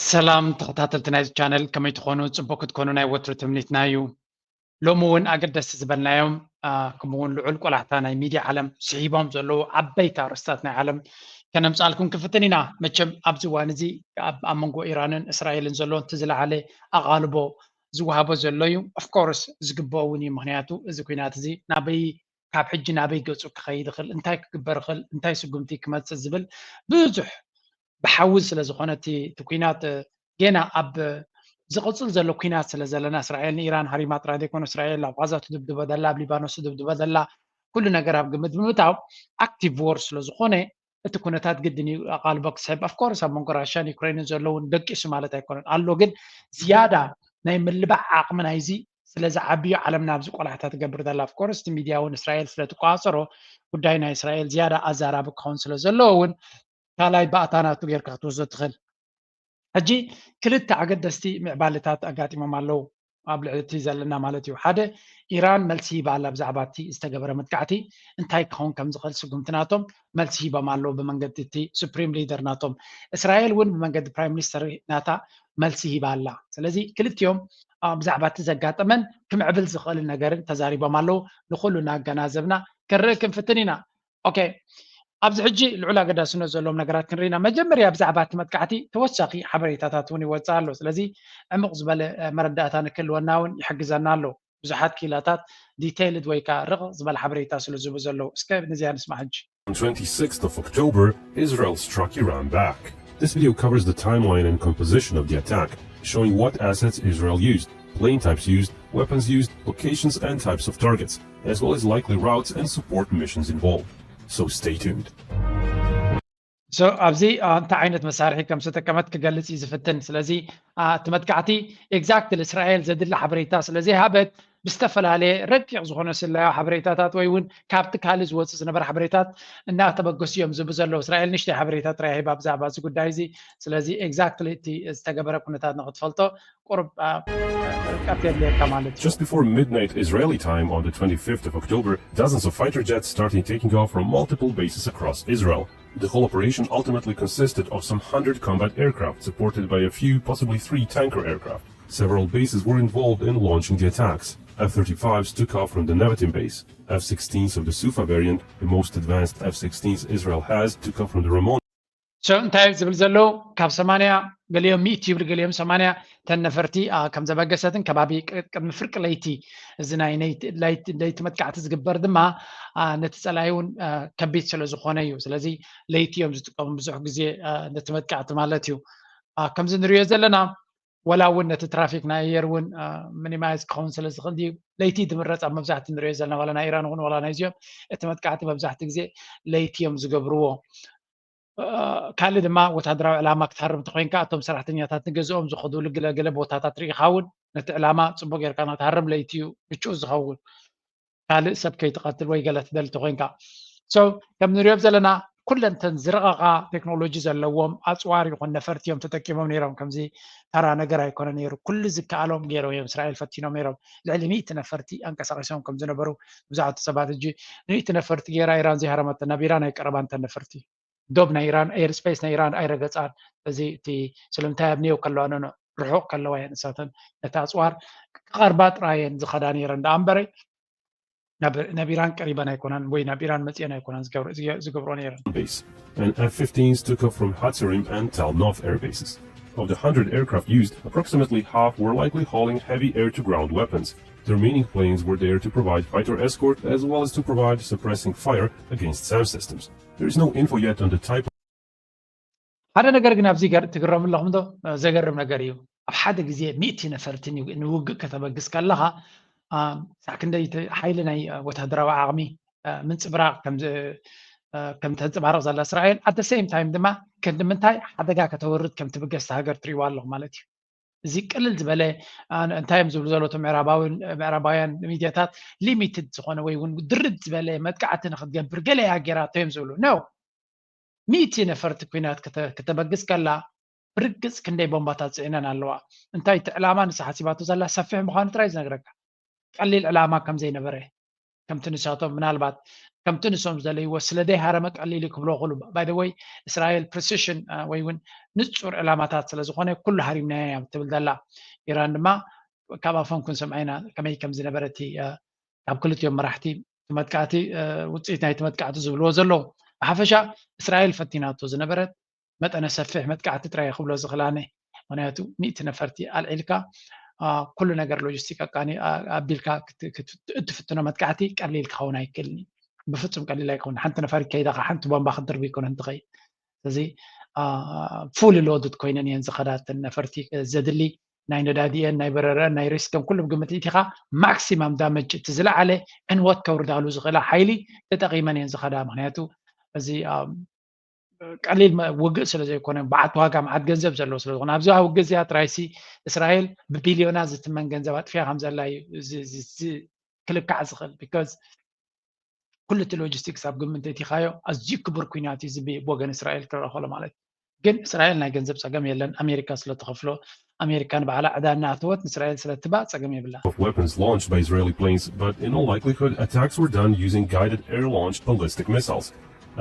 ሰላም ተኸታተልቲ ናይዚ ቻነል፣ ከመይ ትኾኑ? ጽቡቅ ክትኮኑ ናይ ወትሩ ትምኒትና እዩ። ሎሚ እውን ኣገደስቲ ዝበልናዮም፣ አ፣ ከምኡ እውን ልዑል ቆላሕታ ናይ ሚድያ ዓለም ስሒቦም ዘለዉ ዓበይቲ ኣርእስታት ናይ ዓለም ከነምጽኣልኩም ክፍትን ኢና። መቸም ኣብዚ እዋን እዚ ኣብ፣ ኣብ መንጎ ኢራንን እስራኤልን ዘሎ እቲ ዝለዓለ ኣቓልቦ ዝወሃቦ ዘሎ እዩ። ኦፍኮርስ ዝግብኦ እውን እዩ። ምኽንያቱ እዚ ኲናት እዚ ናበይ፣ ካብ ሕጂ ናበይ ገጹ ክኸይድ ይኽእል፣ እንታይ ክግበር ይኽእል፣ እንታይ ስጉምቲ ክመጽእ ዝብል ብዙሕ ብሓዊ ስለ ዝኾነ እቲ፣ እቲ ኲናት፣ እ፣ ጌና ኣብ ዝቕጽል ዘሎ ኲናት ስለ ዘለና፣ እስራኤል ንኢራን ሃሪማ ጥራይ ዘይኮነ፣ እስራኤል ኣብ ቓዛ ትድብድቦ ዘላ፣ ኣብ ሊባኖስ ትድብድቦ ዘላ፣ ኩሉ ነገር ኣብ ግምት ብምእታው ኣክቲቭ ዎር ስለ ዝኾነ፣ እቲ ኩነታት ግድን እዩ ኣቓልቦ ክስሕብ። ኦፍኮርስ ኣብ መንጎ ራሽያን ዩክሬንን ዘሎ እውን ደቂሱ ማለት ኣይኮነን ኣሎ፣ ግን ዝያዳ ናይ ምልባዕ ዓቕሚ ናይዚ ስለ ዝዓብዮ ዓለምና ኣብዚ ቆላሕታ ትገብር ዘላ። ኦፍኮርስ እቲ ሚድያ እውን እስራኤል ስለ ትቆጻጸሮ ጉዳይ ናይ እስራኤል ዝያዳ ኣዛራቢ ክኸውን ስለ ዘለዎ እውን ካልኣይ ባእታ ናቱ ጌርካ ክትወስዶ ትኽእል። ሕጂ ክልተ ኣገደስቲ ምዕባለታት ኣጋጢሞም ኣለዉ ኣብ ልዕሊ እቲ ዘለና ማለት እዩ። ሓደ፣ ኢራን መልሲ ሂባ ኣላ ብዛዕባ እቲ ዝተገበረ መጥቃዕቲ፣ እንታይ ክኸውን ከም ዝኽእል ስጉምቲ ናቶም መልሲ ሂቦም ኣለዉ ብመንገዲ እቲ ሱፕሪም ሊደር ናቶም። እስራኤል እውን ብመንገዲ ፕራይም ሚኒስተር ናታ መልሲ ሂባ ኣላ። ስለዚ ክልቲኦም፣ አ፣ ብዛዕባ እቲ ዘጋጠመን ክምዕብል ዝኽእልን ነገርን ተዛሪቦም ኣለዉ። ንኹሉ እናገናዘብና ክንርኢ ክንፍትን ኢና። ኦኬ፣ ኣብዚ ሕጂ ልዑል ኣገዳስነት ዘለዎም ነገራት ክንርኢ ኢና። መጀመርያ ብዛዕባ እቲ መጥቃዕቲ ተወሳኺ ሓበሬታታት እውን ይወፅእ ኣሎ። ስለዚ ዕሙቕ ዝበለ፣ እ፣ መረዳእታ ንክህልወና እውን ይሕግዘና ኣሎ። ብዙሓት ክኢላታት ዲቴይልድ ወይ ከዓ ርቕ ዝበለ ሓበሬታ ስለ ዝህቡ ዘለዉ። እስከ ነዚኣ ንስማዕ ሕጂ። On twenty-sixth of October, Israel struck Iran back. This video covers the timeline and composition of the attack, showing what assets Israel used, plane types used, weapons used, locations and types of targets, as well as likely routes and support missions involved. So stay tuned. So ኣብዚ፣ አ፣ እንታይ ዓይነት መሳርሒ ከም ዝተጠቀመት ክገልጽ እዩ ዝፍትን። ስለዚ፣ አ፣ እቲ መጥቃዕቲ ኤግዛክትሊ እስራኤል ዘድሊ ሓበሬታ ስለ ዘይሃበት ብዝተፈላለየ ረቂቕ ዝኾነ ስለያዊ ሓበሬታታት ወይ እውን ካብቲ ካልእ ዝወጽእ ዝነበረ ሓበሬታት እናተበገሱ እዮም ዝህቡ ዘለዉ። እስራኤል ንእሽተይ ሓበሬታ ጥራይ ሂባ ብዛዕባ እዚ ጉዳይ እዚ። ስለዚ ኤግዛክትሊ እቲ ዝተገበረ ኩነታት ንኽትፈልጦ ቁሩብ፣ አ፣ ርቀት የድልየካ ማለት እዩ። Just before midnight Israeli time on the twenty-fifth of October, dozens of fighter jets started taking off from multiple bases across Israel. The whole operation ultimately consisted of some hundred combat aircraft supported by a few, possibly three tanker aircraft. Several bases were involved in launching the attacks. F thirty-fives took off from the Nevatim base. F sixteens of the Sufa variant, the most advanced F sixteens Israel has, took off from the Ramon. So እንታይ ዝብል ዘለዉ፣ ካብ ሰማንያ፣ ገሊኦም ሚእቲ ይብሉ፣ ገሊኦም ሰማንያ ተን ነፈርቲ፣ አ፣ ከም ዘበገሰትን ከባቢ ቅ-፣ ቅድሚ ፍርቂ ለይቲ፣ እዚ ናይ ነይቲ፣ ለይቲ፣ ለይቲ መጥቃዕቲ ዝግበር ድማ፣ አ፣ ነቲ ጸላኢ እውን፣ አ፣ ከቢድ ስለ ዝኾነ እዩ። ስለዚ ለይቲ እዮም ዝጥቀሙ ብዙሕ ግዜ፣ አ፣ ነቲ መጥቃዕቲ ማለት እዩ። አ፣ ከምዚ ንሪኦ ዘለና፣ ወላ እውን ነቲ ትራፊክ ናይ ኣየር እውን፣ አ፣ ሚኒማይዝ ክኸውን ስለ ዝኽእል ድዩ፣ ለይቲ ዝምረጽ ኣብ መብዛሕትኡ ንሪኦ ዘለና፣ ዋላ ናይ ኢራን እውን ዋላ ናይዚኦም፣ እቲ መጥቃዕቲ መብዛሕትኡ ግዜ ለይቲ እዮም ዝገብርዎ። አ፣ ካልእ ድማ ወታደራዊ ዕላማ ክትሃርም እንተኾይንካ፣ እቶም ሰራሕተኛታት ንገዝኦም ዝኸዱሉ ገለ ገለ ቦታታት ርኢኻ እውን ነቲ ዕላማ ጽቡቕ ጌርካ ንክትሃርም ለይቲ እዩ ምቹእ ዝኸውን። ካልእ ሰብ ከይትቐትል ወይ ገለ ትደሊ እንተኾይንካ። So ከም ንሪኦም ዘለና ኩለንተን ዝረቐቓ ቴክኖሎጂ ዘለዎም ኣጽዋር ይኹን ነፈርቲ እዮም ተጠቂሞም ነይሮም። ከምዚ ተራ ነገር ኣይኮነ ነይሩ። ኩሉ ዝከኣሎም ገይሮም እዮም እስራኤል ፈቲኖም ነይሮም። ልዕሊ ሚእቲ ነፈርቲ ኣንቀሳቒሶም ከም ዝነበሩ ብዙሓት ሰባት ሕጂ ሚእቲ ነፈርቲ ገይራ ኢራን ዘይሃረመተን ናብ ኢራን ኣይቀረባን እተን ነፈርቲ። ዶብ ናይ ኢራን፣ ኤር ስፔስ ናይ ኢራን ኣይረገጻን። እዚ እቲ ስለምንታይ ኣብ ኔው ከለዋ፣ ኖ፣ ኖ፣ ርሑቕ ከለዋ እየን ንሳተን ነቲ ኣጽዋር ክቐርባ ጥራይ እየን ዝኸዳ ነይረን ደኣ እምበረ ናብ፣ ናብ ኢራን ቀሪበን ኣይኮናን ወይ ናብ ኢራን መጽየን ኣይኮናን ዝገብር-፣ ዝገ-፣ ዝገብሮ ነይረን። Base. And F fifteens took off from Hatzerim and Tal Nof air bases. Of the hundred aircraft used, approximately half were likely hauling heavy air-to-ground weapons. The remaining planes were there to provide fighter escort as well as to provide suppressing fire against SAM systems. There is no info yet on the type ሓደ ነገር ግን ኣብዚ ገር-፣ ትግረሙ ኣለኹም ዶ? ዘገርም ነገር እዩ። ኣብ ሓደ ግዜ ሚእቲ ነፈርቲ ን-፣ ንውግእ ከተበግስ ከለኻ፣ አ፣ ሳዕ ክንደይ ተ-፣ ሓይሊ ናይ፣ አ፣ ወታደራዊ ዓቕሚ፣ አ፣ ምንጽብራቕ ከም ዝ-፣ አ፣ ከም ተንጽባርቕ ዘላ እስራኤል፣ at the same time ድማ ክንዲ ምንታይ ሓደጋ ከተወርድ ከም ትብገስ እታ ሃገር ትርእይዋ ኣለኹም ማለት እዩ። እዚ ቅልል ዝበለ፣ አ፣ እንታይ እዮም ዝብሉ ዘለዉ እቶም ምዕራባውን-፣ ምዕራባውያን ሚድያታት፣ ሊሚትድ ዝኾነ ወይ እውን ድርት ዝበለ መጥቃዕቲ ንክትገብር ገለ እያ ጌራቶ እዮም ዝብሉ። No። ሚእቲ ነፈርቲ ኲናት ክተ-፣ ክተበግስ ከላ፣ ብርግጽ ክንደይ ቦምባታት ጽዒነን ኣለዋ። እንታይ እቲ ዕላማ ንሳ ሓሲባቶ ዘላ ሰፊሕ ምዃኑ ጥራይ ዝነግረካ። ቀሊል ዕላማ ከም ዘይነበረ። ከምቲ ንሳቶም ምናልባት ከምቲ ንሶም ዝደለይዎ ስለ ዘይሃረመ ቀሊል ክብሎ ክሉ ባይደወይ እስራኤል ፕሪሲሽን ወይ እውን ንፁር ዕላማታት ስለ ዝኾነ ኩሉ ሃሪምናዮ እያ ትብል ዘላ። ኢራን ድማ ካብ ኣፎም ክንሰምዐ ኢና ከመይ ከም ዝነበረ እቲ ካብ ክልቲኦም መራሕቲ መጥቃዕቲ ውፅኢት ናይቲ መጥቃዕቲ ዝብልዎ ዘለዉ። ብሓፈሻ እስራኤል ፈቲናቶ ዝነበረት መጠነ ሰፊሕ መጥቃዕቲ ጥራይ ክብሎ ዝኽላነ። ምክንያቱ ሚእቲ ነፈርቲ ኣልዒልካ ኩሉ ነገር ሎጂስቲክ ኣቢልካ እትፍትኖ መጥቃዕቲ ቀሊል ክኸውን ኣይክእልን እዩ። ብፍፁም ቀሊል ኣይከውን። ሓንቲ ነፈሪት ከይዳ ሓንቲ ቦምባ ክትድርብ ይኮነ እንትኸይድ። ስለዚ ፉል ሎድድ ኮይነን እየን ዝኸዳትን ነፈርቲ ዘድሊ ናይ ነዳዲአን ናይ በረረአን ናይ ሪስከን ኩሉ ብግምት ኢቲኻ ማክሲማም ዳመጅ እቲ ዝለዓለ ዕንወት ከውርዳሉ ዝኽእላ ሓይሊ ተጠቂመን እየን ዝኸዳ። ምክንያቱ እዚ ቀሊል ውግእ ስለ ዘይኮነ በዓልቲ ዋጋ መዓት ገንዘብ ዘለዎ ስለ ዝኾነ ኣብዛ ውግእ እዚኣ ጥራይሲ እስራኤል ብቢልዮናት ዝትመን ገንዘብ ኣጥፊያ ከም ዘላ እዩ ክልካዕ ዝኽእል። ቢካዝ ኩሉ እቲ ሎጂስቲክስ ኣብ ግምት እቲኻዮ ኣዝዩ ክቡር ኩናት እዩ ዝብ ብወገን እስራኤል ክረኸሎ ማለት እዩ። ግን እስራኤል ናይ ገንዘብ ፀገም የለን ኣሜሪካ ስለተኸፍሎ ኣሜሪካ ንባዕላ ዕዳ እናኣተወት ንእስራኤል ስለትባእ ፀገም የብላ። Of weapons launched by Israeli planes, but in all likelihood, attacks were done using guided air-launched ballistic missiles.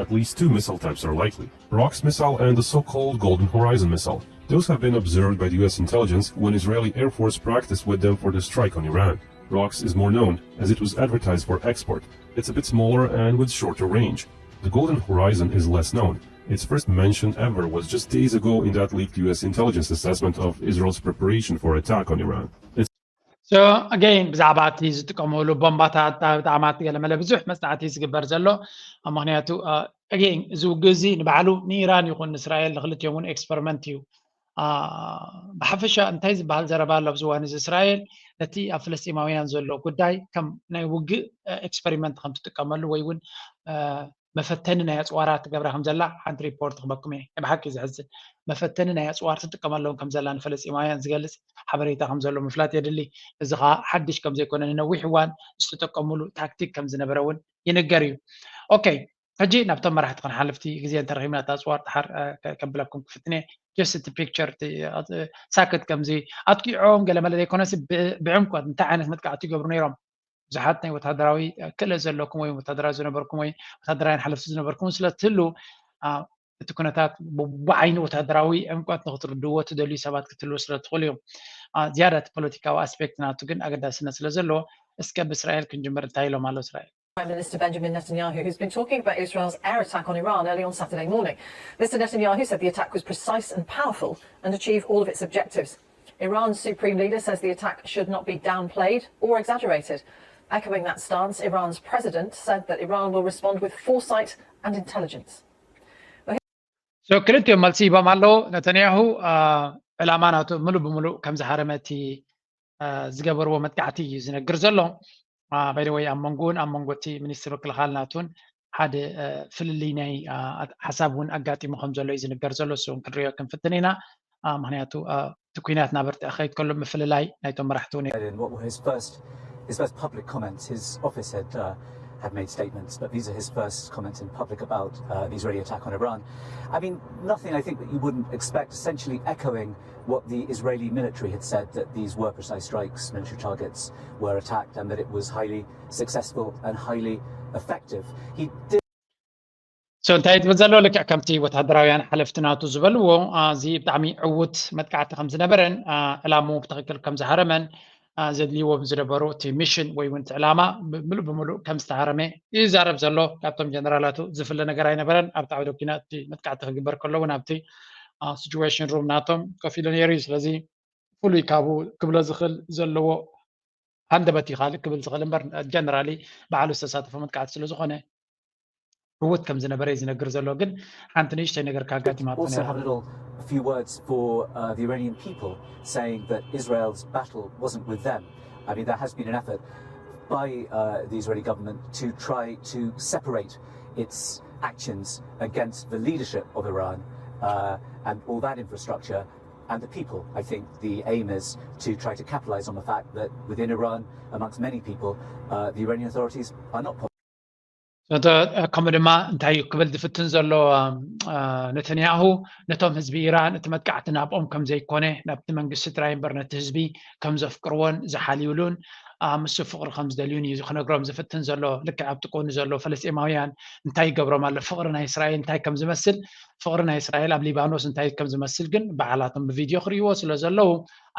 At least two missile types are likely: Rock's missile and the so-called Golden Horizon missile. Those have been observed by the U S intelligence when Israeli Air Force practiced with them for the strike on Iran. Rock's is more known, as it was advertised for export. It's a bit smaller and with shorter range. The Golden Horizon is less known. Its first mention ever was just days ago in that leaked U S intelligence assessment of Israel's preparation for attack on Iran. So again ብዛዕባ እቲ ዝጥቀመሉ ቦምባታት ብጣዕማት ገለመለ ብዙሕ መፅናዕቲ ዝግበር ዘሎ። ምክንያቱ again እዚ ውግእ እዚ ንባዕሉ ንኢራን ይኹን ንእስራኤል ንክልቲኦም እውን ኤክስፐሪመንት እዩ። ብሓፈሻ እንታይ ዝበሃል ዘረባ ኣሎ ኣብዚ እዋን እዚ እስራኤል ነቲ ኣብ ፍልስጢማውያን ዘሎ ጉዳይ ከም ናይ ውግእ ኤክስፐሪመንት ከም ትጥቀመሉ ወይ እውን መፈተኒ ናይ ኣፅዋራት ትገብራ ከም ዘላ ሓንቲ ሪፖርት ክበኩም እየ። ናይ ብሓቂ ዘሕዝን መፈተኒ ናይ ኣፅዋር ትጥቀመሎም ከም ዘላ ንፈለስጢማውያን ዝገልፅ ሓበሬታ ከም ዘሎ ምፍላጥ የድሊ። እዚ ከዓ ሓድሽ ከም ዘይኮነ ንነዊሕ እዋን ዝተጠቀሙሉ ታክቲክ ከም ዝነበረ እውን ይንገር እዩ። ኦኬ ሕጂ ናብቶም መራሕቲ ክንሓልፍቲ ግዜ እንተረኺብና እቲ ኣፅዋር ድሓር ከብለኩም ክፍትነ just እቲ ፒክቸር ሳክት ከምዚ ኣጥቂዖም ገለመለ ዘይኮነስ ብዕምቆት እንታይ ዓይነት መጥቃዕቲ ይገብሩ ነይሮም ብዙሓት ናይ ወታደራዊ ክእለት ዘለኩም ወይ ወታደራዊ ዝነበርኩም ወይ ወታደራውያን ሓለፍቲ ዝነበርኩም ስለ ትህሉ እቲ ኩነታት ብዓይኒ ወታደራዊ ዕምቆት ንክትርድዎ ትደልዩ ሰባት ክትህልዎ ስለ ትኽእሉ እዮም። ዝያዳ እቲ ፖለቲካዊ ኣስፔክት ናቱ ግን ኣገዳስነት ስለ ዘለዎ እስከ ብእስራኤል ክንጅምር እንታይ ኢሎም ኣሎ እስራኤል? Prime Minister Benjamin Netanyahu, who's been talking about Israel's air attack on Iran early on Saturday morning. Mister Netanyahu said the attack was precise and powerful and achieved all of its objectives. Iran's supreme leader says the attack should not be downplayed or exaggerated. Echoing that stance, Iran's president said that Iran will respond with foresight and intelligence. So ክልቲኦም መልሲ ሂቦም ኣለዉ። ነተንያሁ ዕላማ ናቱ ምሉእ ብምሉእ ከም ዝሃረመ እቲ ዝገበርዎ መጥቃዕቲ እዩ ዝነግር ዘሎ። ባይደወይ ኣብ መንጎን ኣብ መንጎ እቲ ሚኒስትር ምክልኻል ናቱን ሓደ ፍልልይ ናይ ሓሳብ እውን ኣጋጢሙ ከም ዘሎ እዩ ዝንገር ዘሎ። እሱ እውን ክንሪኦ ክንፍትን ኢና። ምክንያቱ እቲ ኩናት ናበርትዕ ክኸይድ ከሎ ምፍልላይ ናይቶም መራሕቲ እውን What were his first his first public comments? His office had uh, had made statements, but these are his first comments in public about uh, the Israeli attack on Iran. I mean, nothing I think that you wouldn't expect. Essentially echoing what the Israeli military had said, that these were precise strikes, military targets were attacked, and that it was highly successful and highly effective. He did. So እንታይ ትብል ዘሎ ልክዕ ከምቲ ወታደራውያን ሓለፍቲ ናቱ ዝበልዎ እዚ ብጣዕሚ ዕዉት መጥቃዕቲ ከም ዝነበረን ዕላምኡ ብትኽክል ከም ዝሃረመን ዘድልይዎም ዝነበሩ እቲ ሚሽን ወይ እውን እቲ ዕላማ ምሉእ ብምሉእ ከም ዝተሃረመ ይዛረብ ዘሎ። ካብቶም ጀነራላቱ ዝፍለ ነገር ኣይነበረን። ኣብቲ ዓውደ ኲናት እቲ መጥቃዕቲ ክግበር ከሎ እውን ኣብቲ ሲቹዌሽን ሩም ናቶም ኮፍ ኢሉ ነይሩ እዩ። ስለዚ ፍሉይ ካብኡ ክብሎ ዝኽእል ዘለዎ ሃንደበት እዩ ካልእ ክብል ዝኽእል እምበር ጀነራሊ ባዕሉ ዝተሳተፎ መጥቃዕቲ ስለ ዝኾነ ዕዉት ከም ዝነበረ እዩ ዝነግር ዘሎ። ግን ሓንቲ ንእሽተይ ነገር ካጋጢማቶ Also have a little few words for uh, the Iranian people, saying that Israel's battle wasn't with them. I mean, there has been an effort by uh, the Israeli government to try to separate its actions against the leadership of Iran uh, and all that infrastructure and the people. I think the aim is to try to capitalize on the fact that within Iran, amongst many people, uh, the Iranian authorities are not popular. ከምኡ ድማ እንታይ እዩ ክብል ዝፍትን ዘሎ ነተንያሁ ነቶም ህዝቢ ኢራን እቲ መጥቃዕቲ ናብኦም ከም ዘይኮነ ናብቲ መንግስቲ ጥራይ እምበር ነቲ ህዝቢ ከም ዘፍቅርዎን ዝሓልዩሉን ምስ ፍቕሪ ከም ዝደልዩን እዩ ክነግሮም ዝፍትን ዘሎ። ልክዕ ኣብቲ ጎኒ ዘሎ ፈለስጢማውያን እንታይ ይገብሮም ኣሎ፣ ፍቕሪ ናይ እስራኤል እንታይ ከም ዝመስል፣ ፍቕሪ ናይ እስራኤል ኣብ ሊባኖስ እንታይ ከም ዝመስል ግን በዓላቶም ብቪድዮ ክርእይዎ ስለ ዘለዉ፣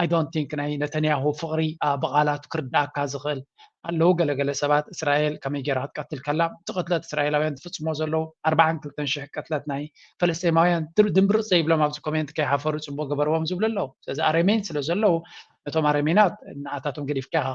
I don't think ናይ ነተንያሁ ፍቕሪ ብቓላቱ ክርዳእካ ዝኽእል ኣለዉ። ገለገለ ሰባት እስራኤል ከመይ ገይራ ክትቀትል ከላ፣ እቲ ቅትለት እስራኤላውያን ዝፍጽሞ ዘለዉ ኣርባዓን ክልተን ሽሕ ቅትለት ናይ ፈለስጢማውያን ድምብርፅ ዘይብሎም ኣብዚ ኮሜንት ከይሓፈሩ ፅቡቅ ገበርዎም ዝብሉ ኣለዉ። ስለዚ ኣረሜን ስለ ዘለዉ ነቶም ኣረሜናት ንኣታቶም ገዲፍካ ኢኻ።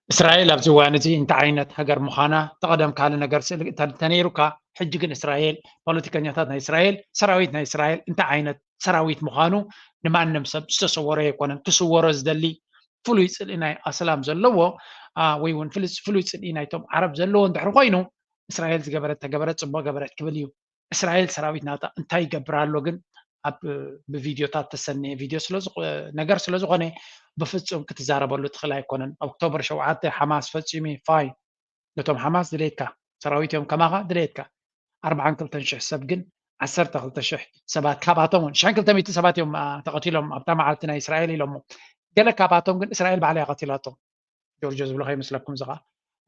እስራኤል ኣብዚ እዋን እዚ እንታይ ዓይነት ሃገር ምዃና ተቐደም ካልእ ነገር ስእሊ ተነይሩካ፣ ሕጂ ግን እስራኤል ፖለቲከኛታት ናይ እስራኤል ሰራዊት ናይ እስራኤል እንታይ ዓይነት ሰራዊት ምዃኑ ንማንም ሰብ ዝተሰወሮ ኣይኮነን። ክስወሮ ዝደሊ ፍሉይ ፅልኢ ናይ ኣስላም ዘለዎ ወይ እውን ፍሉይ ፅልኢ ናይቶም ዓረብ ዘለዎ እንድሕር ኮይኑ እስራኤል ዝገበረት ተገበረት ፅቡቅ ገበረት ክብል እዩ። እስራኤል ሰራዊት ናታ እንታይ ይገብር ኣሎ ግን ኣብ ብቪድዮታት ተሰነየ ቪድዮ ነገር ስለዝኾነ ብፍፁም ክትዛረበሉ ትኽእል ኣይኮነን። ኦክቶበር ሸውዓተ ሓማስ ፈፂሙ ፋይ ነቶም ሓማስ ድሌትካ ሰራዊት እዮም ከማኻ ድሌትካ ኣርባዓን ክልተን ሽሕ ሰብ ግን ዓሰርተ ክልተ ሽሕ ሰባት ካብኣቶም እውን ሽሕን ክልተ ሚእቲ ሰባት እዮም ተቐቲሎም ኣብታ መዓልቲ ናይ እስራኤል ኢሎሞ። ገለ ካብኣቶም ግን እስራኤል ባዕላ እያ ቀቲላቶም። ጆርጆ ዝብሎ ከይመስለኩም እዚ ከዓ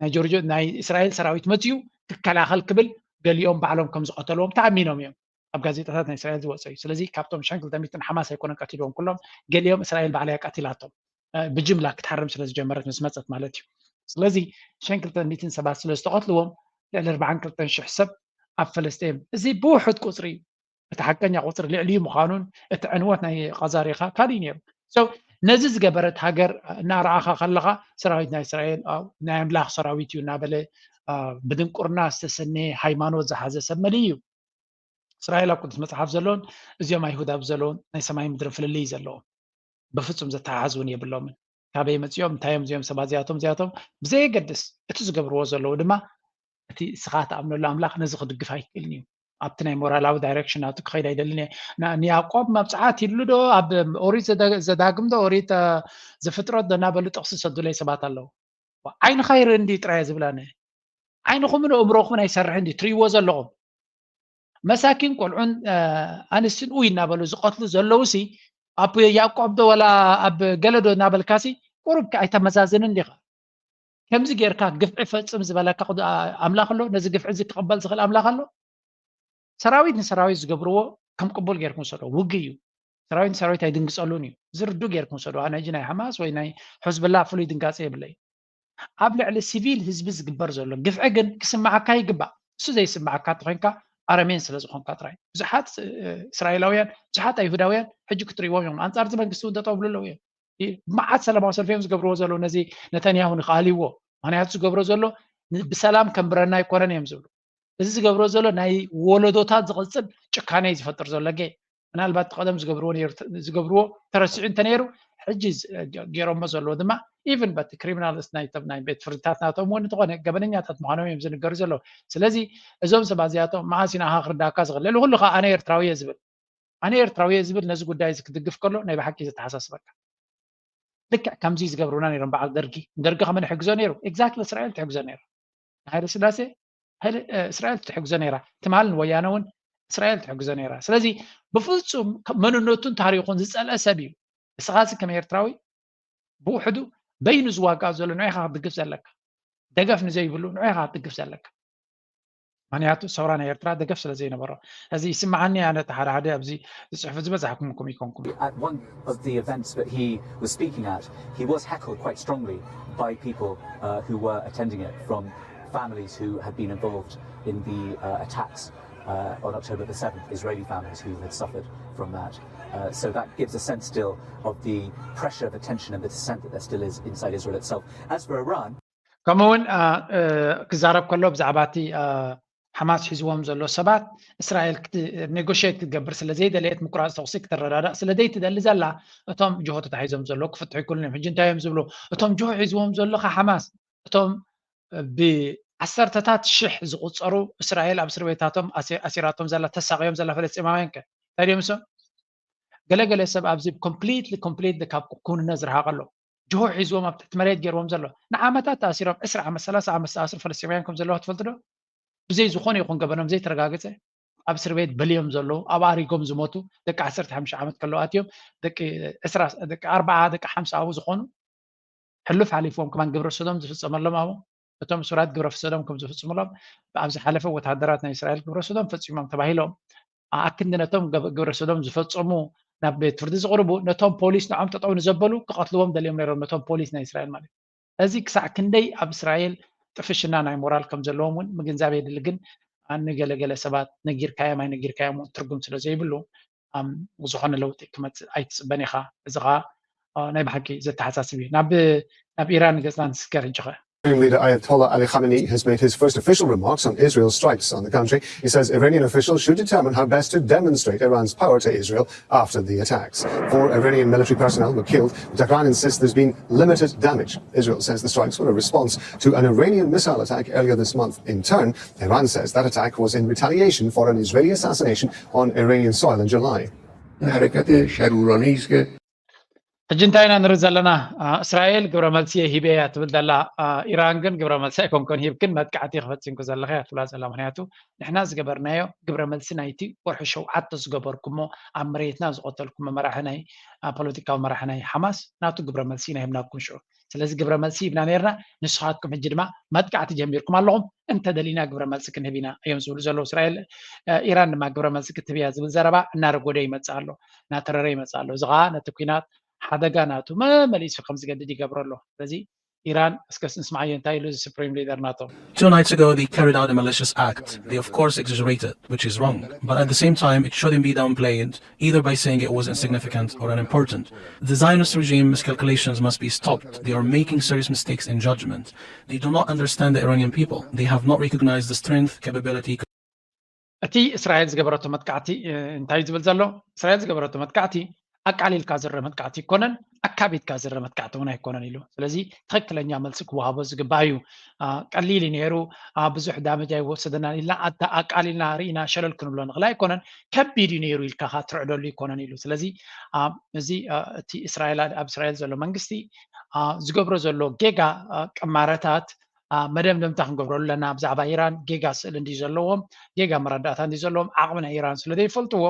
ናይ ጆርጆ ናይ እስራኤል ሰራዊት መፅዩ ክከላኸል ክብል ገሊኦም ባዕሎም ከም ዝቐተልዎም ተኣሚኖም እዮም ኣብ ጋዜጣታት ናይ እስራኤል ዝወፀ እዩ። ስለዚ ካብቶም ሽሕን ክልተ ሚእትን ሓማስ ኣይኮነን ቀቲልዎም ኩሎም ገሊኦም እስራኤል ባዕላ እያ ቀቲላቶም። ብጅምላ ክትሓርም ስለ ዝጀመረት ምስ መፀት ማለት እዩ። ስለዚ ሽሕን ክልተ ሚእትን ሰባት ስለ ዝተቐትልዎም ልዕሊ ኣርባዓን ክልተን ሽሕ ሰብ ኣብ ፈለስጤም እዚ ብውሑድ ቁፅሪ እዩ። እቲ ሓቀኛ ቁፅሪ ልዕሊ እዩ ምዃኑን እቲ ዕንወት ናይ ቃዛ ሬኻ ካልእ እዩ ነይሩ። ነዚ ዝገበረት ሃገር እናረኣኻ ከለኻ ሰራዊት ናይ እስራኤል ናይ ኣምላኽ ሰራዊት እዩ እናበለ ብድንቁርና ዝተሰነየ ሃይማኖት ዝሓዘ ሰብ መሊ እዩ። እስራኤል ኣብ ቅዱስ መፅሓፍ ዘለውን እዚኦም ኣይሁድ ኣብ ዘለውን ናይ ሰማይ ምድርን ፍልልይ ዘለዎም ብፍፁም ዘተሓሓዝ እውን የብሎምን። ካበይ መፂኦም እንታይ እዮም እዚኦም ሰባት እዚኣቶም እዚኣቶም ብዘየገድስ እቲ ዝገብርዎ ዘለዉ ድማ እቲ እስኻ ትኣምነሉ ኣምላኽ ነዚ ክድግፍ ኣይክእልን እዩ። ኣብቲ ናይ ሞራላዊ ዳይሬክሽን ናቱ ክኸይድ ኣይደልን እየ። ንያዕቆብ መብፅዓት ይብሉ ዶ ኣብ ኦሪት ዘዳግም ዶ ኦሪት ዘፍጥረት ዶ እናበሉ ጥቕሲ ዝሰዱለይ ሰባት ኣለዉ። ዓይንኻ ይርኢ እንዲ ጥራይ ዝብላነ ዓይንኹምን ኣእምሮኹምን ኣይሰርሕ እንዲ ትርእይዎ ዘለኹም መሳኪን ቆልዑን ኣንስትን ኡይ እናበሉ ዝቐትሉ ዘለዉ ሲ ኣብ ያዕቆብ ዶ ወላ ኣብ ገለ ዶ እናበልካ ሲ ቁሩብ ኣይተመዛዝንን ዲኻ? ከምዚ ጌርካ ግፍዒ ፈጽም ዝበለካ ኣምላኽ ኣሎ? ነዚ ግፍዒ እዚ ክቕበል ዝኽእል ኣምላኽ ኣሎ? ሰራዊት ንሰራዊት ዝገብርዎ ከም ቅቡል ጌርኩም ሰዶ ውግ እዩ። ሰራዊት ንሰራዊት ኣይድንግጸሉን እዩ። ዝርዱ ጌርኩም ሰዶ ኣነ ሕጂ ናይ ሓማስ ወይ ናይ ሕዝብላ ፍሉይ ድንጋጸ የብለይ። ኣብ ልዕሊ ሲቪል ህዝቢ ዝግበር ዘሎ ግፍዒ ግን ክስምዓካ ይግባእ። እሱ ዘይስምዓካ እንተኾይንካ ኣረሜን ስለ ዝኾንካ ጥራይ። ብዙሓት እስራኤላውያን ብዙሓት ኣይሁዳውያን ሕጂ ክትርእይዎም እዮም ኣንጻር እዚ መንግስቲ እውን ጠጠው ብሉ ኣለዉ እዮም። መዓት ሰላማዊ ሰልፊ እዮም ዝገብርዎ ዘለዉ ነዚ ነተንያሁ ንክኣልይዎ። ምክንያቱ ዝገብሮ ዘሎ ብሰላም ከንብረና ኣይኮነን እዮም ዝብሉ። እዚ ዝገብሮ ዘሎ ናይ ወለዶታት ዝቕፅል ጭካነ እዩ ዝፈጥር ዘሎ ገ ምናልባት ቀደም ዝገብርዎ ዝገብርዎ ተረሲዑ እንተነይሩ ሕጂ ገይሮሞ ዘለዉ ድማ ኢቨን በቲ ክሪሚናልስ ናይቶም ናይ ቤት ፍርድታት ናቶም እውን እንተኾነ ገበነኛታት ምዃኖም እዮም ዝንገሩ ዘለዉ። ስለዚ እዞም ሰባት እዚኣቶም መዓስ ኢና ክርዳእካ ዝኽእል? ልዕሊ ኩሉ ከዓ ኣነ ኤርትራዊ እየ ዝብል ኣነ ኤርትራዊ እየ ዝብል ነዚ ጉዳይ እዚ ክድግፍ ከሎ ናይ ብሓቂ ዘተሓሳስበካ። ልክዕ ከምዚ ዝገብሩና ነይሮም በዓል ደርጊ። ደርጊ ከመን ሕግዞ ነይሩ? ኤግዛክትሊ እስራኤል ትሕግዞ ነይራ። ንሃይለ ስላሴ እስራኤል ትሕግዞ ነይራ። ትማል ንወያነ እውን እስራኤል ትሕግዞ ነይራ። ስለዚ ብፍፁም መንነቱን ታሪኹን ዝፀልአ ሰብ እዩ። እስኻ እዚ ከም ኤርትራዊ ብውሕዱ በይኑ ዝዋጋእ ዘሎ ንዑ ኢኻ ክትድግፍ ዘለካ። ደገፍ ንዘይብሉ ንዑ ኢኻ ክትድግፍ ዘለካ። ምክንያቱ ሰውራ ናይ ኤርትራ ደገፍ ስለ ዘይነበሮ። እዚ ይስምዓኒ ኣነ እቲ ሓደ ሓደ ኣብዚ ዝፅሕፉ ዝበዛሕኩም እኩም ይኮንኩም። At one of the events that he was speaking at, he was heckled quite strongly by people uh, who were attending it from families who had been involved in the uh, attacks uh, on October the seventh, Israeli families who had suffered from that. Uh, so that gives a sense still of the pressure, the tension, and the dissent that there still is inside Israel itself. As for Iran, ከምኡ እውን ክዛረብ ከሎ ብዛዕባ እቲ ሓማስ ሒዝዎም ዘሎ ሰባት እስራኤል ኔጎሽት ክትገብር ስለ ዘይደለየት ምቁራፅ ተኩሲ ክትረዳዳእ ስለ ዘይትደሊ ዘላ እቶም ጅሆ ተታሒዞም ዘለዉ ክፍትሑ ይክእሉን እዮም። ሕጂ እንታይ እዮም ዝብሉ? እቶም ጅሆ ሒዝዎም ዘለኻ ሓማስ እቶም ብዓሰርተታት ሽሕ ዝቁፀሩ እስራኤል ኣብ እስር ቤታቶም ኣሲራቶም ዘላ ተሳቅዮም ዘላ ፈለስጢማውያን ከ እንታይ ድዮም እሶም? ገለገለ ሰብ ኣብዚ ኮምፕሊትሊ ኮምፕሊትሊ ካብ ክውንነት ዝረሓቀ ኣሎ። ጅሆ ሒዝዎም ኣብ ትሕቲ መሬት ገይርዎም ዘሎ ንዓመታት ተኣሲሮም ዕስራ ዓመት ሰላሳ ዓመት ዝተኣስሩ ፈለስጢማውያን ከም ዘለዋ ትፈልጡ ዶ? ብዘይ ዝኾነ ይኹን ገበኖም ዘይተረጋገፀ ኣብ እስር ቤት በልዮም ዘለዉ፣ ኣብ ኣሪጎም ዝሞቱ ደቂ ዓሰርተ ሓሙሽተ ዓመት ከለዉ ኣትዮም፣ ደቂ ዕስራ፣ ደቂ ኣርባዓ፣ ደቂ ሓምሳ ኣብኡ ዝኾኑ ሕሉፍ ሓሊፎም ከማን ግብረ ሰዶም ዝፍጸመሎም ኣብኡ፣ እቶም እሱራት ግብረ ሰዶም ከም ዝፍጽሙሎም ኣብ ዝሓለፈ ወተሃደራት ናይ እስራኤል ግብረ ሰዶም ፈጺሞም ተባሂሎም። ኣክንዲ ነቶም ገብ-፣ ግብረ ሰዶም ዝፈጸሙ ናብ ቤት ፍርዲ ዝቕርቡ፣ ነቶም ፖሊስ ንዖም ጠጠው ንዘበሉ ክቐትልዎም ደልዮም ነይሮም፣ ነቶም ፖሊስ ናይ እስራኤል ማለት እዩ። እዚ ክሳዕ ክንደይ ኣብ እስራኤል ጥፍሽና ናይ ሞራል ከም ዘለዎም እውን ምግንዛብ የድሊ። ግን ንገለገለ ሰባት ነጊርካዮም ኣይነጊርካዮም እውን ትርጉም ስለ ዘይብሉ፣ ኣም፣ ዝኾነ ለውጢ ክመጽእ ኣይትጽበን ኢኻ። እዚ ኸኣ፣ አ፣ ናይ ብሓቂ ዘተሓሳስብ እዩ። ናብ፣ ናብ ኢራን ገጽና ንስገር ሕጂ ኸ። Supreme Leader Ayatollah Ali Khamenei has made his first official remarks on Israel's strikes on the country. He says Iranian officials should determine how best to demonstrate Iran's power to Israel after the attacks. For Iranian military personnel were killed, but Tehran insists there's been limited damage. Israel says the strikes were a response to an Iranian missile attack earlier this month. In turn, Iran says that attack was in retaliation for an Israeli assassination on Iranian soil in July. حرکت شرورانه‌ای است که ሕጂ እንታይ ኢና ንርኢ ዘለና? አ፣ እስራኤል ግብረ መልሲ ሂበያ ትብል ዘላ፣ አ፣ ኢራን ግን ግብረ መልሲ ኣይኮንኮን ሂብክን፣ መጥቃዕቲ ክፈጺምኩ ዘለኸ እያ ትብላ ዘላ። ምክንያቱ ንሕና ዝገበርናዮ ግብረ መልሲ ናይቲ ወርሒ ሸውዓተ ዝገበርኩሞ ኣብ መሬትና ዝቐተልኩሞ መራሒ ናይ፣ አ፣ ፖለቲካዊ መራሒ ናይ ሓማስ ናቱ ግብረ መልሲ ኢና ሂብናኩም ሽዑ። ስለዚ ግብረ መልሲ ሂብና ነርና፣ ንስኻትኩም ሕጂ ድማ መጥቃዕቲ ጀሚርኩም ኣለኹም፣ እንተደሊና ግብረ መልሲ ክንህብ ኢና እዮም ዝብሉ ዘለዉ እስራኤል። አ፣ ኢራን ድማ ግብረ መልሲ ክትህብ እያ ዝብል ዘረባ እናረጎደ ይመጽእ ኣሎ፣ እናተረረ ይመጽእ ኣሎ። እዚ ኸኣ ነቲ ኲናት ሓደጋ ናቱ መመሊሱ ከም ዝገድድ ይገብሮ ኣሎ። ስለዚ ኢራን እስከ ንስምዓዮ እንታይ ኢሉ እዚ ሱፕሪም ሊደር ናቶም። Two nights ago, they carried out a malicious act. They, of course, exaggerated, which is wrong. But at the same time, it shouldn't be downplayed either by saying it was insignificant or unimportant. The Zionist regime miscalculations must be stopped. They are making serious mistakes in judgment. They do not understand the Iranian people. They have not recognized the strength, capability, እቲ እስራኤል ዝገበረቶ መጥቃዕቲ፣ እ፣ እንታይ ዝብል ዘሎ? እስራኤል ዝገበረቶ መጥቃዕቲ ኣቃሊልካ ዝረ መጥቃዕቲ ይኮነን፣ ኣካቢድካ ዝረ መጥቃዕቲ እውን ኣይኮነን ኢሉ። ስለዚ ትኽክለኛ መልሲ ክወሃቦ ዝግባእ እዩ። አ፣ ቀሊል እዩ ነይሩ፣ አ፣ ብዙሕ ዳመጅ ኣይወሰደናን ኢልና ኣታ ኣቃሊልና ርኢና ሸለል ክንብሎ ንኽእል ኣይኮነን። ከቢድ እዩ ነይሩ ኢልካ ኸዓ ትርዕደሉ ይኮነን ኢሉ። ስለዚ፣ አ፣ እዚ፣ አ፣ እቲ እስራኤል፣ ኣብ እስራኤል ዘሎ መንግስቲ፣ አ፣ ዝገብሮ ዘሎ ጌጋ፣ አ፣ ቅማረታት፣ አ፣ መደምደምታ ክንገብረሉ ኣለና። ብዛዕባ ኢራን ጌጋ ስእሊ እንድዩ ዘለዎም፣ ጌጋ መረዳእታ እንድዩ ዘለዎም፣ ዓቕሚ ናይ ኢራን ስለ ዘይፈልጥዎ፣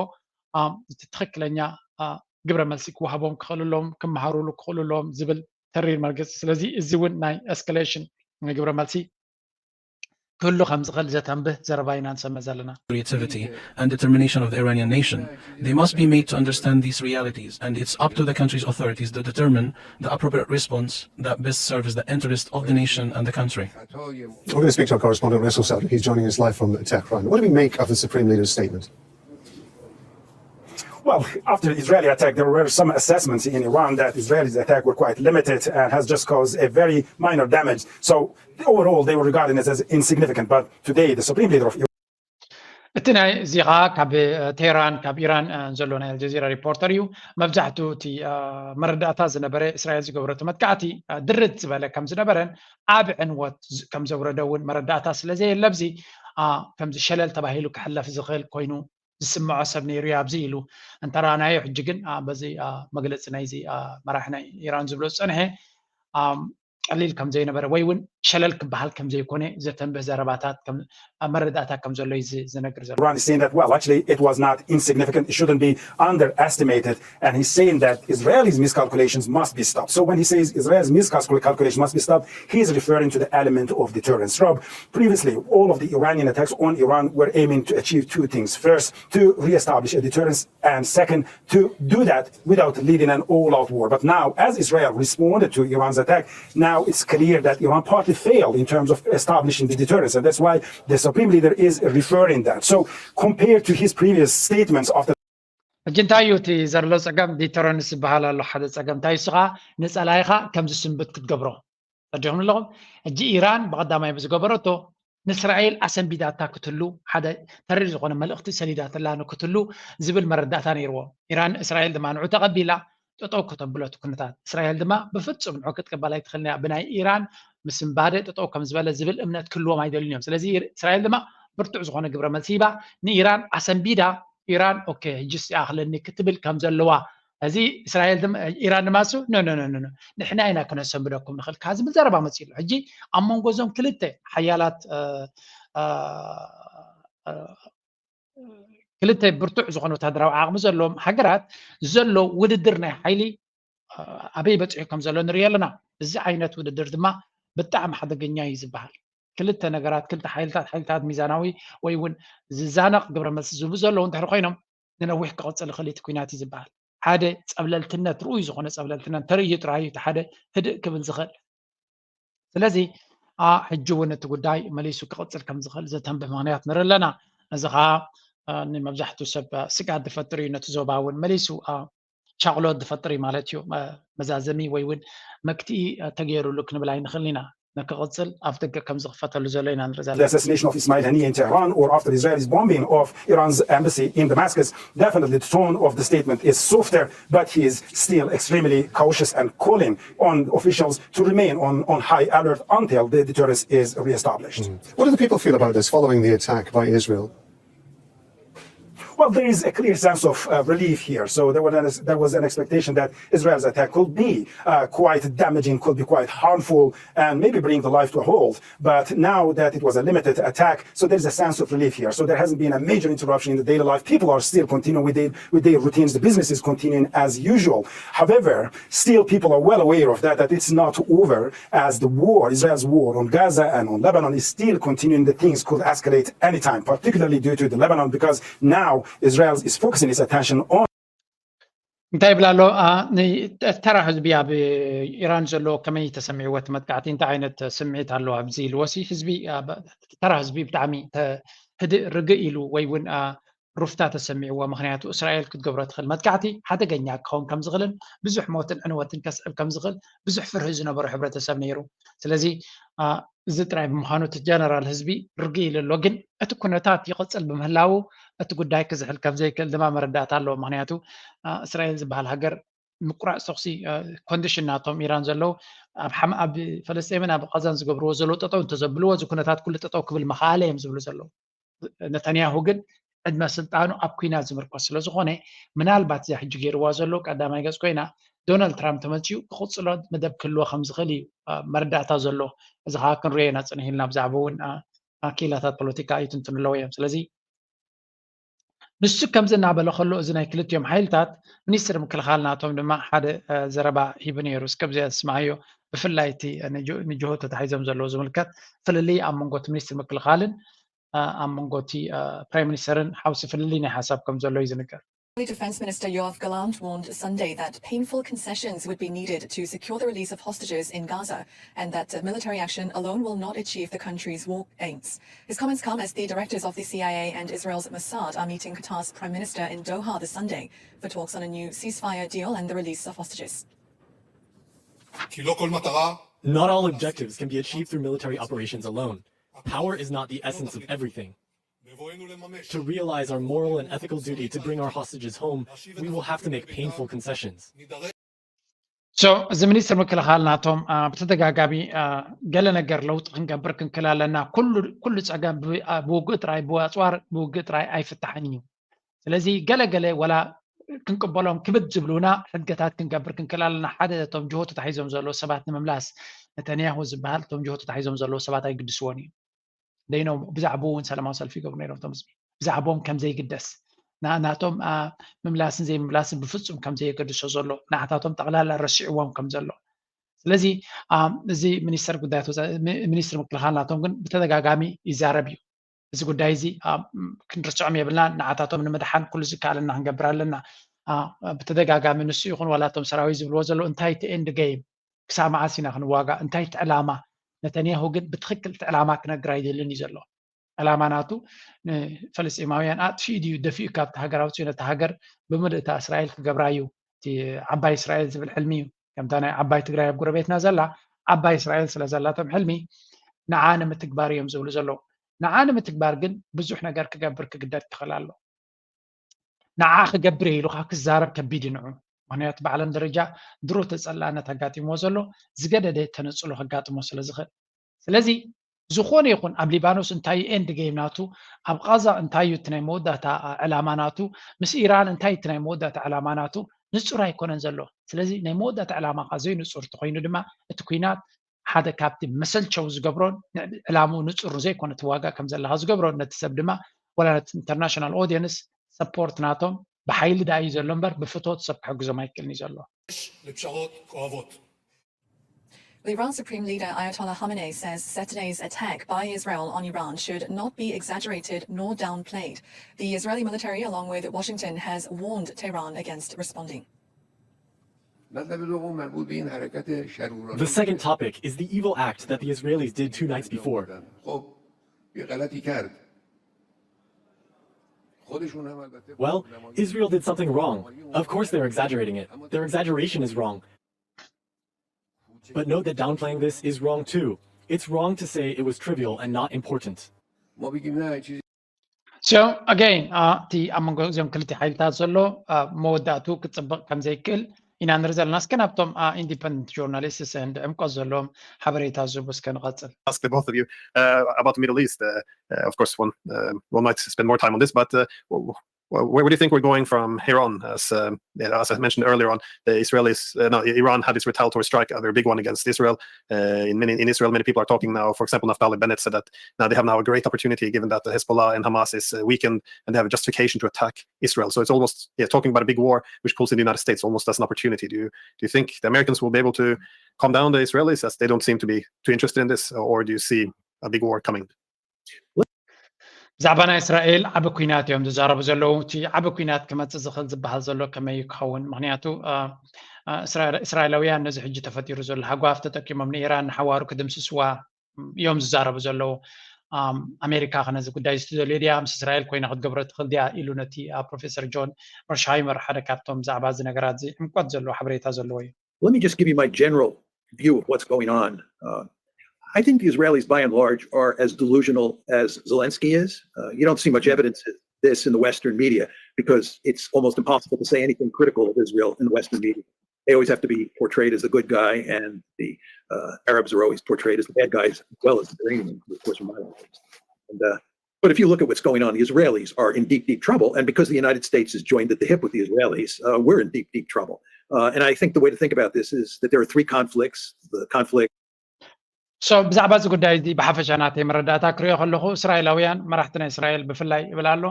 አ፣ እቲ ትኽክለኛ፣ አ፣ ግብረ መልሲ ክወሃቦም ክኽእሉ ኣለዎም፣ ክመሃሩሉ ክኽእሉ ኣለዎም ዝብል ተሪር መርገጺ። ስለዚ እዚ እውን ናይ ኤስካሌሽን ናይ ግብረ መልሲ ክህሉ ከም ዝኽእል ዘተንብህ ዘረባ ኢና ንሰምዕ ዘለና። creativity and determination of the Iranian nation. They must be made to understand these realities, and it's up to the country's authorities to determine the appropriate response that best serves the interest of the nation and the country. We're going to speak to our correspondent, Russell Southern. He's joining us live from Tehran. What do we make of the Supreme Leader's statement? Well, after the Israeli attack, there were some assessments in Iran that Israel's attack were quite limited and has just caused a very minor damage. So overall, they were regarded as, as insignificant. But today, the Supreme Leader of Iran እቲ ናይ እዚ ኸዓ ካብ፣ እ፣ ቴህራን፣ ካብ ኢራን፣ እ፣ ዘሎ ናይ ኣልጀዚራ ሪፖርተር እዩ። መብዛሕትኡ እቲ፣ እ፣ መረዳእታ ዝነበረ እስራኤል ዝገበረቶ መጥቃዕቲ፣ እ፣ ድርት ዝበለ ከም ዝነበረን ዓቢ ዕንወት ዝ-፣ ከም ዘውረደ እውን መረዳእታ ስለ ዘየለ ኣብዚ፣ እ፣ ከምዚ ሸለል ተባሂሉ ክሕለፍ ዝኽእል ኮይኑ ዝስምዖ ሰብ ነይሩ እዩ ኣብዚ ኢሉ እንተረኣናዮ። ሕጂ ግን፣ እ፣ በዚ፣ እ፣ መግለጺ ናይዚ፣ እ፣ መራሒ ናይ ኢራን ዝብሎ ዝጸንሐ፣ እ፣ ቀሊል ከም ዘይነበረ ወይ እውን ሸለል ክበሃል ከም ዘይኮነ ዘተንብህ ዘረባታት ከም፣ እ፣ መረዳእታ ከም ዘሎ እዩ ዝ-፣ ዝነግር ዘሎ። Iran is saying that, well, actually, it was not insignificant. It shouldn't be underestimated. And he's saying that Israel's miscalculations must be stopped. So when he says Israel's miscalculation must be stopped, he's referring to the element of deterrence. Rob, previously, all of the Iranian attacks on Iran were aiming to achieve two things. First, to reestablish a deterrence, and second, to do that without leading an all-out war. But now, as Israel responded to Iran's attack, now it's clear that Iran partly failed in terms of establishing the deterrence, and that's why the Supreme Leader is referring that. So, compared to his previous statements of the ሕጂ እንታይ እዩ እቲ ዘሎ ጸገም? ዲተረንስ ዝበሃል ኣሎ ሓደ ጸገም። እንታይ እሱ ኸዓ ንጸላኢኻ ከም ዝስንብት ክትገብሮ ጸዲኹም ኣለኹም። ሕጂ ኢራን ብቐዳማይ ብዝገበረቶ ንእስራኤል ኣሰንቢዳታ ክትህሉ ሓደ ተሪር ዝኾነ መልእኽቲ ሰዲዳትላ ንክትህሉ ዝብል መረዳእታ ነይርዎ። ኢራን እስራኤል ድማ ንዑ ተቐቢላ ጠጠው ከተብሎ እቲ ኩነታት። እስራኤል ድማ ብፍጹም ንዑ ክትቅበል ኣይትኽእልን እያ። ብናይ ኢራን ምስንባደ ጠጠው ከም ዝበለ ዝብል እምነት ክህልዎም ኣይደልዩን እዮም። ስለዚ እስራኤል ድማ ብርቱዕ ዝኾነ ግብረ መልሲ ሂባ ንኢራን ኣሰንቢዳ ኢራን ኦኬ ሕጂስ ይኣኽለኒ ክትብል ከም ዘለዋ እዚ እስራኤል ድማ ኢራን ድማ እሱ ኖ ኖ ኖ ኖ ንሕና ኢና ክነሰንብደኩም ንኽእል ካብ ዝብል ዘረባ መፂኡ ኣሎ። ሕጂ ኣብ መንጎ እዞም ክልተ ሓያላት እ፣ እ፣ እ፣ ክልተ ብርቱዕ ዝኾነ ወታደራዊ ዓቕሚ ዘለዎም ሃገራት ዘሎ ውድድር ናይ ሓይሊ ኣበይ በፂሑ ከም ዘሎ ንርኢ ኣለና። እዚ ዓይነት ውድድር ድማ ብጣዕሚ ሓደገኛ እዩ ዝበሃል። ክልተ ነገራት፣ ክልተ ሓይልታት፣ ሓይልታት ሚዛናዊ ወይ እውን ዝዛነቕ ግብረ መልሲ ዝህቡ ዘለዉ እንድሕር ኮይኖም፣ ንነዊሕ ክቕፅል ይኽእል እቲ ኩናት እዩ ዝበሃል። ሓደ ጸብለልትነት፣ ርኡይ ዝኾነ ጸብለልትነት ተርእዩ ጥራይ እዩ እቲ ሓደ ህድእ ክብል ዝኽእል። ስለዚ ሕጂ እውን እቲ ጉዳይ መሊሱ ክቕፅል ከም ዝኽእል ዘተንብህ ምኽንያት ንርኢ ኣለና። እዚ ከዓ ንመብዛሕትኡ ሰብ ስግኣት ዝፈጥር እዩ። ነቲ ዞባ እውን መሊሱ ሻቕሎት ዝፈጥር እዩ ማለት እዩ። መዛዘሚ ወይ እውን መክትኢ ተገይሩሉ ክንብል ኣይንኽእል ኢና። ንክቕፅል ኣፍ ደገ ከም ዝኽፈተሉ ዘሎ ኢና ንርኢ ዘለና። The assassination of Ismail Haniyeh in Tehran or after Israel's bombing of Iran's embassy in Damascus, definitely the tone of the statement is softer, but he is still extremely cautious and calling on officials to remain on, on high alert until the deterrence is reestablished. What do the people feel about this following the attack by Israel? Well, there is a clear sense of uh, relief here. So there was, an, there was an expectation that Israel's attack could be uh, quite damaging, could be quite harmful, and maybe bring the life to a halt. But now that it was a limited attack, so there's a sense of relief here. So there hasn't been a major interruption in the daily life. People are still continuing with their, with their routines. The business is continuing as usual. However, still people are well aware of that, that it's not over, as the war, Israel's war on Gaza and on Lebanon is still continuing. The things could escalate anytime, particularly due to the Lebanon, because now Israel is focusing its attention on እንታይ ይብል ኣሎ? ተራ ህዝቢ ኣብ ኢራን ዘሎ ከመይ ተሰሚዕዎ እቲ መጥቃዕቲ? እንታይ ዓይነት ስምዒት ኣለዎ ኣብዚ ኢልዎሲ፣ ህዝቢ፣ ተራ ህዝቢ ብጣዕሚ ህድእ፣ ርግእ ኢሉ ወይ እውን ሩፍታ ተሰሚዕዎ። ምኽንያቱ እስራኤል ክትገብሮ ትኽእል መጥቃዕቲ ሓደገኛ ክኸውን ከም ዝኽእልን ብዙሕ ሞትን ዕንወትን ከስዕብ ከም ዝኽእል ብዙሕ ፍርሂ ዝነበሮ ሕብረተሰብ ነይሩ። ስለዚ እዚ ጥራይ ብምዃኑ እቲ ጀነራል ህዝቢ ርግእ ኢሉ ኣሎ። ግን እቲ ኩነታት ይቕፅል ብምህላዉ እቲ ጉዳይ ክዝሕል ከም ዘይክእል ድማ መረዳእታ ኣለዎ። ምኽንያቱ እስራኤል ዝበሃል ሃገር ምቁራፅ ተኹሲ ኮንዲሽን ናቶም ኢራን ዘለዉ ኣብ ፈለስጤምን ኣብ ቃዛን ዝገብርዎ ዘለዉ ጠጠው እንተዘብልዎ እዚ ኩነታት ኩሉ ጠጠው ክብል መኻኣለ እዮም ዝብሉ ዘለዉ። ነታንያሁ ግን ዕድመ ስልጣኑ ኣብ ኩናት ዝምርኮስ ስለዝኾነ ምናልባት እዛ ሕጂ ገይርዋ ዘሎ ቀዳማይ ገፅ ኮይና ዶናልድ ትራምፕ ተመፂኡ ክቕፅሎ መደብ ክህልዎ ከም ዝኽእል እዩ መረዳእታ ዘሎ። እዚ ከዓ ክንሪኦ ኢና ፅንሕ ኢልና ብዛዕባ እውን ክኢላታት ፖለቲካ ይትንትኑ ኣለዉ እዮም። ስለዚ ንሱ ከምዚ እናበለ ከሎ እዚ ናይ ክልቲኦም ሓይልታት ሚኒስትር ምክልኻል ናቶም ድማ ሓደ ዘረባ ሂቡ ነይሩ። እስከ ብዚኣ ስምዓዮ። ብፍላይ እቲ ንጅሆ ተታሒዞም ዘለዉ ዝምልከት ፍልልይ ኣብ መንጎ እቲ ሚኒስትር ምክልኻልን ኣብ መንጎ እቲ ፕራይም ሚኒስተርን ሓውሲ ፍልልይ ናይ ሓሳብ ከም ዘሎ እዩ ዝንገር። Defense Minister Yoav Gallant warned Sunday that painful concessions would be needed to secure the release of hostages in Gaza and that military action alone will not achieve the country's war aims. His comments come as the directors of the C I A and Israel's Mossad are meeting Qatar's Prime Minister in Doha this Sunday for talks on a new ceasefire deal and the release of hostages. Not all objectives can be achieved through military operations alone. Power is not the essence of everything. To realize our moral and ethical duty to bring our hostages home, we will have to make painful concessions. So እዚ ሚኒስትር ምክልኻል ናቶም ብተደጋጋሚ ገለ ነገር ለውጢ ክንገብር ክንክእል ኣለና። ኩሉ ጸገም ብውግእ ጥራይ፣ ብኣፅዋር ብውግእ ጥራይ ኣይፍታሕን እዩ። ስለዚ ገለ ገለ ወላ ክንቅበሎም ክብድ ዝብሉና ሕገታት ክንገብር ክንክእል ኣለና። ሓደ እቶም ጅሆ ተታሒዞም ዘለዉ ሰባት ንምምላስ፣ ነተንያሁ ዝበሃል እቶም ጅሆ ተታሒዞም ዘለዉ ሰባት ኣይግድስዎን እዩ። ደይኖም ብዛዕባኡ እውን ሰላማዊ ሰልፊ ይገብሩ ነይሮም። እቶም ህዝቢ ብዛዕባኦም ከም ዘይግደስ፣ ናቶም ምምላስን ዘይምምላስን ብፍጹም ከም ዘየገድሶ ዘሎ፣ ንዓታቶም ጠቕላላ ረሲዕዎም ከም ዘሎ። ስለዚ እዚ ሚኒስተር ጉዳያት ወፃኢ፣ ሚኒስትር ምክልኻል ናቶም ግን ብተደጋጋሚ ይዛረብ እዩ። እዚ ጉዳይ እዚ ክንርስዖም የብልና፣ ንዓታቶም ንምድሓን ኩሉ ዝከኣለና ክንገብር ኣለና። ብተደጋጋሚ ንሱ ይኹን ዋላ እቶም ሰራዊት ዝብልዎ ዘለዉ እንታይ እቲ ኤንድ ገይም፣ ክሳብ መዓስ ኢና ክንዋጋእ፣ እንታይ እቲ ዕላማ? ነተንያሁ ግን ብትኽክል እቲ ዕላማ ክነግር ኣይደልን እዩ ዘሎ። ዕላማ ናቱ ንፈለስጢማውያን ኣጥፊኡ ድዩ ደፊኡ ካብቲ ሃገር ኣውፂኡ ነቲ ሃገር ብምልእታ እስራኤል ክገብራ እዩ። እቲ ዓባይ እስራኤል ዝብል ሕልሚ እዩ። ከምታ ናይ ዓባይ ትግራይ ኣብ ጎረቤትና ዘላ ዓባይ እስራኤል ስለ ዘላቶም ሕልሚ ንዓ ንምትግባር እዮም ዝብሉ ዘለዉ። ንዓ ንምትግባር ግን ብዙሕ ነገር ክገብር ክግደድ ክኽእል ኣሎ። ንዓ ክገብር እየ ኢሉ ከዓ ክዛረብ ከቢድ እዩ ንዑ። ምክንያቱ ብዓለም ደረጃ ድሮ ተፀላእነት ኣጋጢምዎ ዘሎ ዝገደደ ተነፅሎ ከጋጥሞ ስለ ዝኽእል። ስለዚ ዝኾነ ይኹን ኣብ ሊባኖስ እንታይ እዩ ኤንድ ጌም ናቱ፣ ኣብ ቃዛ እንታይ እዩ እቲ ናይ መወዳእታ ዕላማ ናቱ፣ ምስ ኢራን እንታይ እቲ ናይ መወዳእታ ዕላማ ናቱ ንፁር ኣይኮነን ዘሎ። ስለዚ ናይ መወዳእታ ዕላማኻ ዘይንፁር እንተኮይኑ ድማ እቲ ኩናት ሓደ ካብቲ መሰልቸው ዝገብሮን ዕላምኡ ንፁር ዘይኮነ እቲ ዋጋ ከም ዘለካ ዝገብሮን ነቲ ሰብ ድማ ወላ ነቲ ኢንተርናሽናል ኦዲየንስ ሰፖርት ናቶም ብሓይሊ ደኣ እዩ ዘሎ እምበር ብፍቶት ሰብ ክሕግዞም ኣይክእልን እዩ ዘሎ። לפשרות כואבות. Iran's Supreme Leader Ayatollah Khamenei says Saturday's attack by Israel on Iran should not be exaggerated nor downplayed. The Israeli military, along with Washington, has warned Tehran against responding. The second topic is the evil act that the Israelis did two nights before. Well, Israel did something wrong. Of course they're exaggerating it. Their exaggeration is wrong. But note that downplaying this is wrong too. It's wrong to say it was trivial and not important. So again እቲ ኣብ መንጎ እዚኦም ክልተ ሓይልታት ዘሎ መወዳእቱ ክፅብቕ ከም ዘይክእል ኢና ንርኢ ዘለና። እስከ ናብቶም ኢንዲፐንደንት ጆርናሊስትስ ዕምቆት ዘለዎም ሓበሬታ ዝህቡ እስከ ንቐፅል። Ask the both of you uh, about the Middle East. Uh, uh, of course, one uh, one might spend more time on this, but uh, where, where do you think we're going from here on? As uh, as I mentioned earlier on, the Israelis, uh, no, Iran had its retaliatory strike, a very big one against Israel. Uh, in many in Israel, many people are talking now. For example, Naftali Bennett said that now they have now a great opportunity, given that the Hezbollah and Hamas is uh, weakened and they have a justification to attack Israel. So it's almost yeah, talking about a big war, which pulls in the United States almost as an opportunity. Do you do you think the Americans will be able to calm down the Israelis as they don't seem to be too interested in this, or do you see a big war coming? ብዛዕባ ናይ እስራኤል ዓቢ ኩናት እዮም ዝዛረቡ ዘለዉ። እቲ ዓቢ ኩናት ክመጽእ ዝኽእል ዝበሃል ዘሎ ከመይ ክኸውን? ምክንያቱ እስራኤላውያን ነዚ ሕጂ ተፈጢሩ ዘሎ ሃጓፍ ተጠቂሞም ንኢራን ንሓዋሩ ክድምስስዋ እዮም ዝዛረቡ ዘለዉ። ኣሜሪካ ከ ነዚ ጉዳይ እዚ ትደልዮ ድያ? ምስ እስራኤል ኮይና ክትገብሮ ትኽእል ድያ? ኢሉ ነቲ ፕሮፌሰር ጆን ኦርሽሃይመር ሓደ ካብቶም ብዛዕባ እዚ ነገራት እዚ ዕምቆት ዘለዎ ሓበሬታ ዘለዎ እዩ። Let me just give you my general view of what's going on. Uh, I think the Israelis, by and large, are as delusional as Zelensky is. Uh, you don't see much evidence of this in the Western media because it's almost impossible to say anything critical of Israel in the Western media. They always have to be portrayed as the good guy, and the uh, Arabs are always portrayed as the bad guys, as well as the Iranians, of course, from my life. And uh, but if you look at what's going on, the Israelis are in deep, deep trouble. And because the United States is joined at the hip with the Israelis, uh, we're in deep, deep trouble. Uh, and I think the way to think about this is that there are three conflicts: the conflict. So ብዛዕባ እዚ ጉዳይ እዚ ብሓፈሻ ናተይ መረዳእታ ክሪኦ ከለኹ እስራኤላውያን መራሕቲ ናይ እስራኤል ብፍላይ ይብል ኣሎ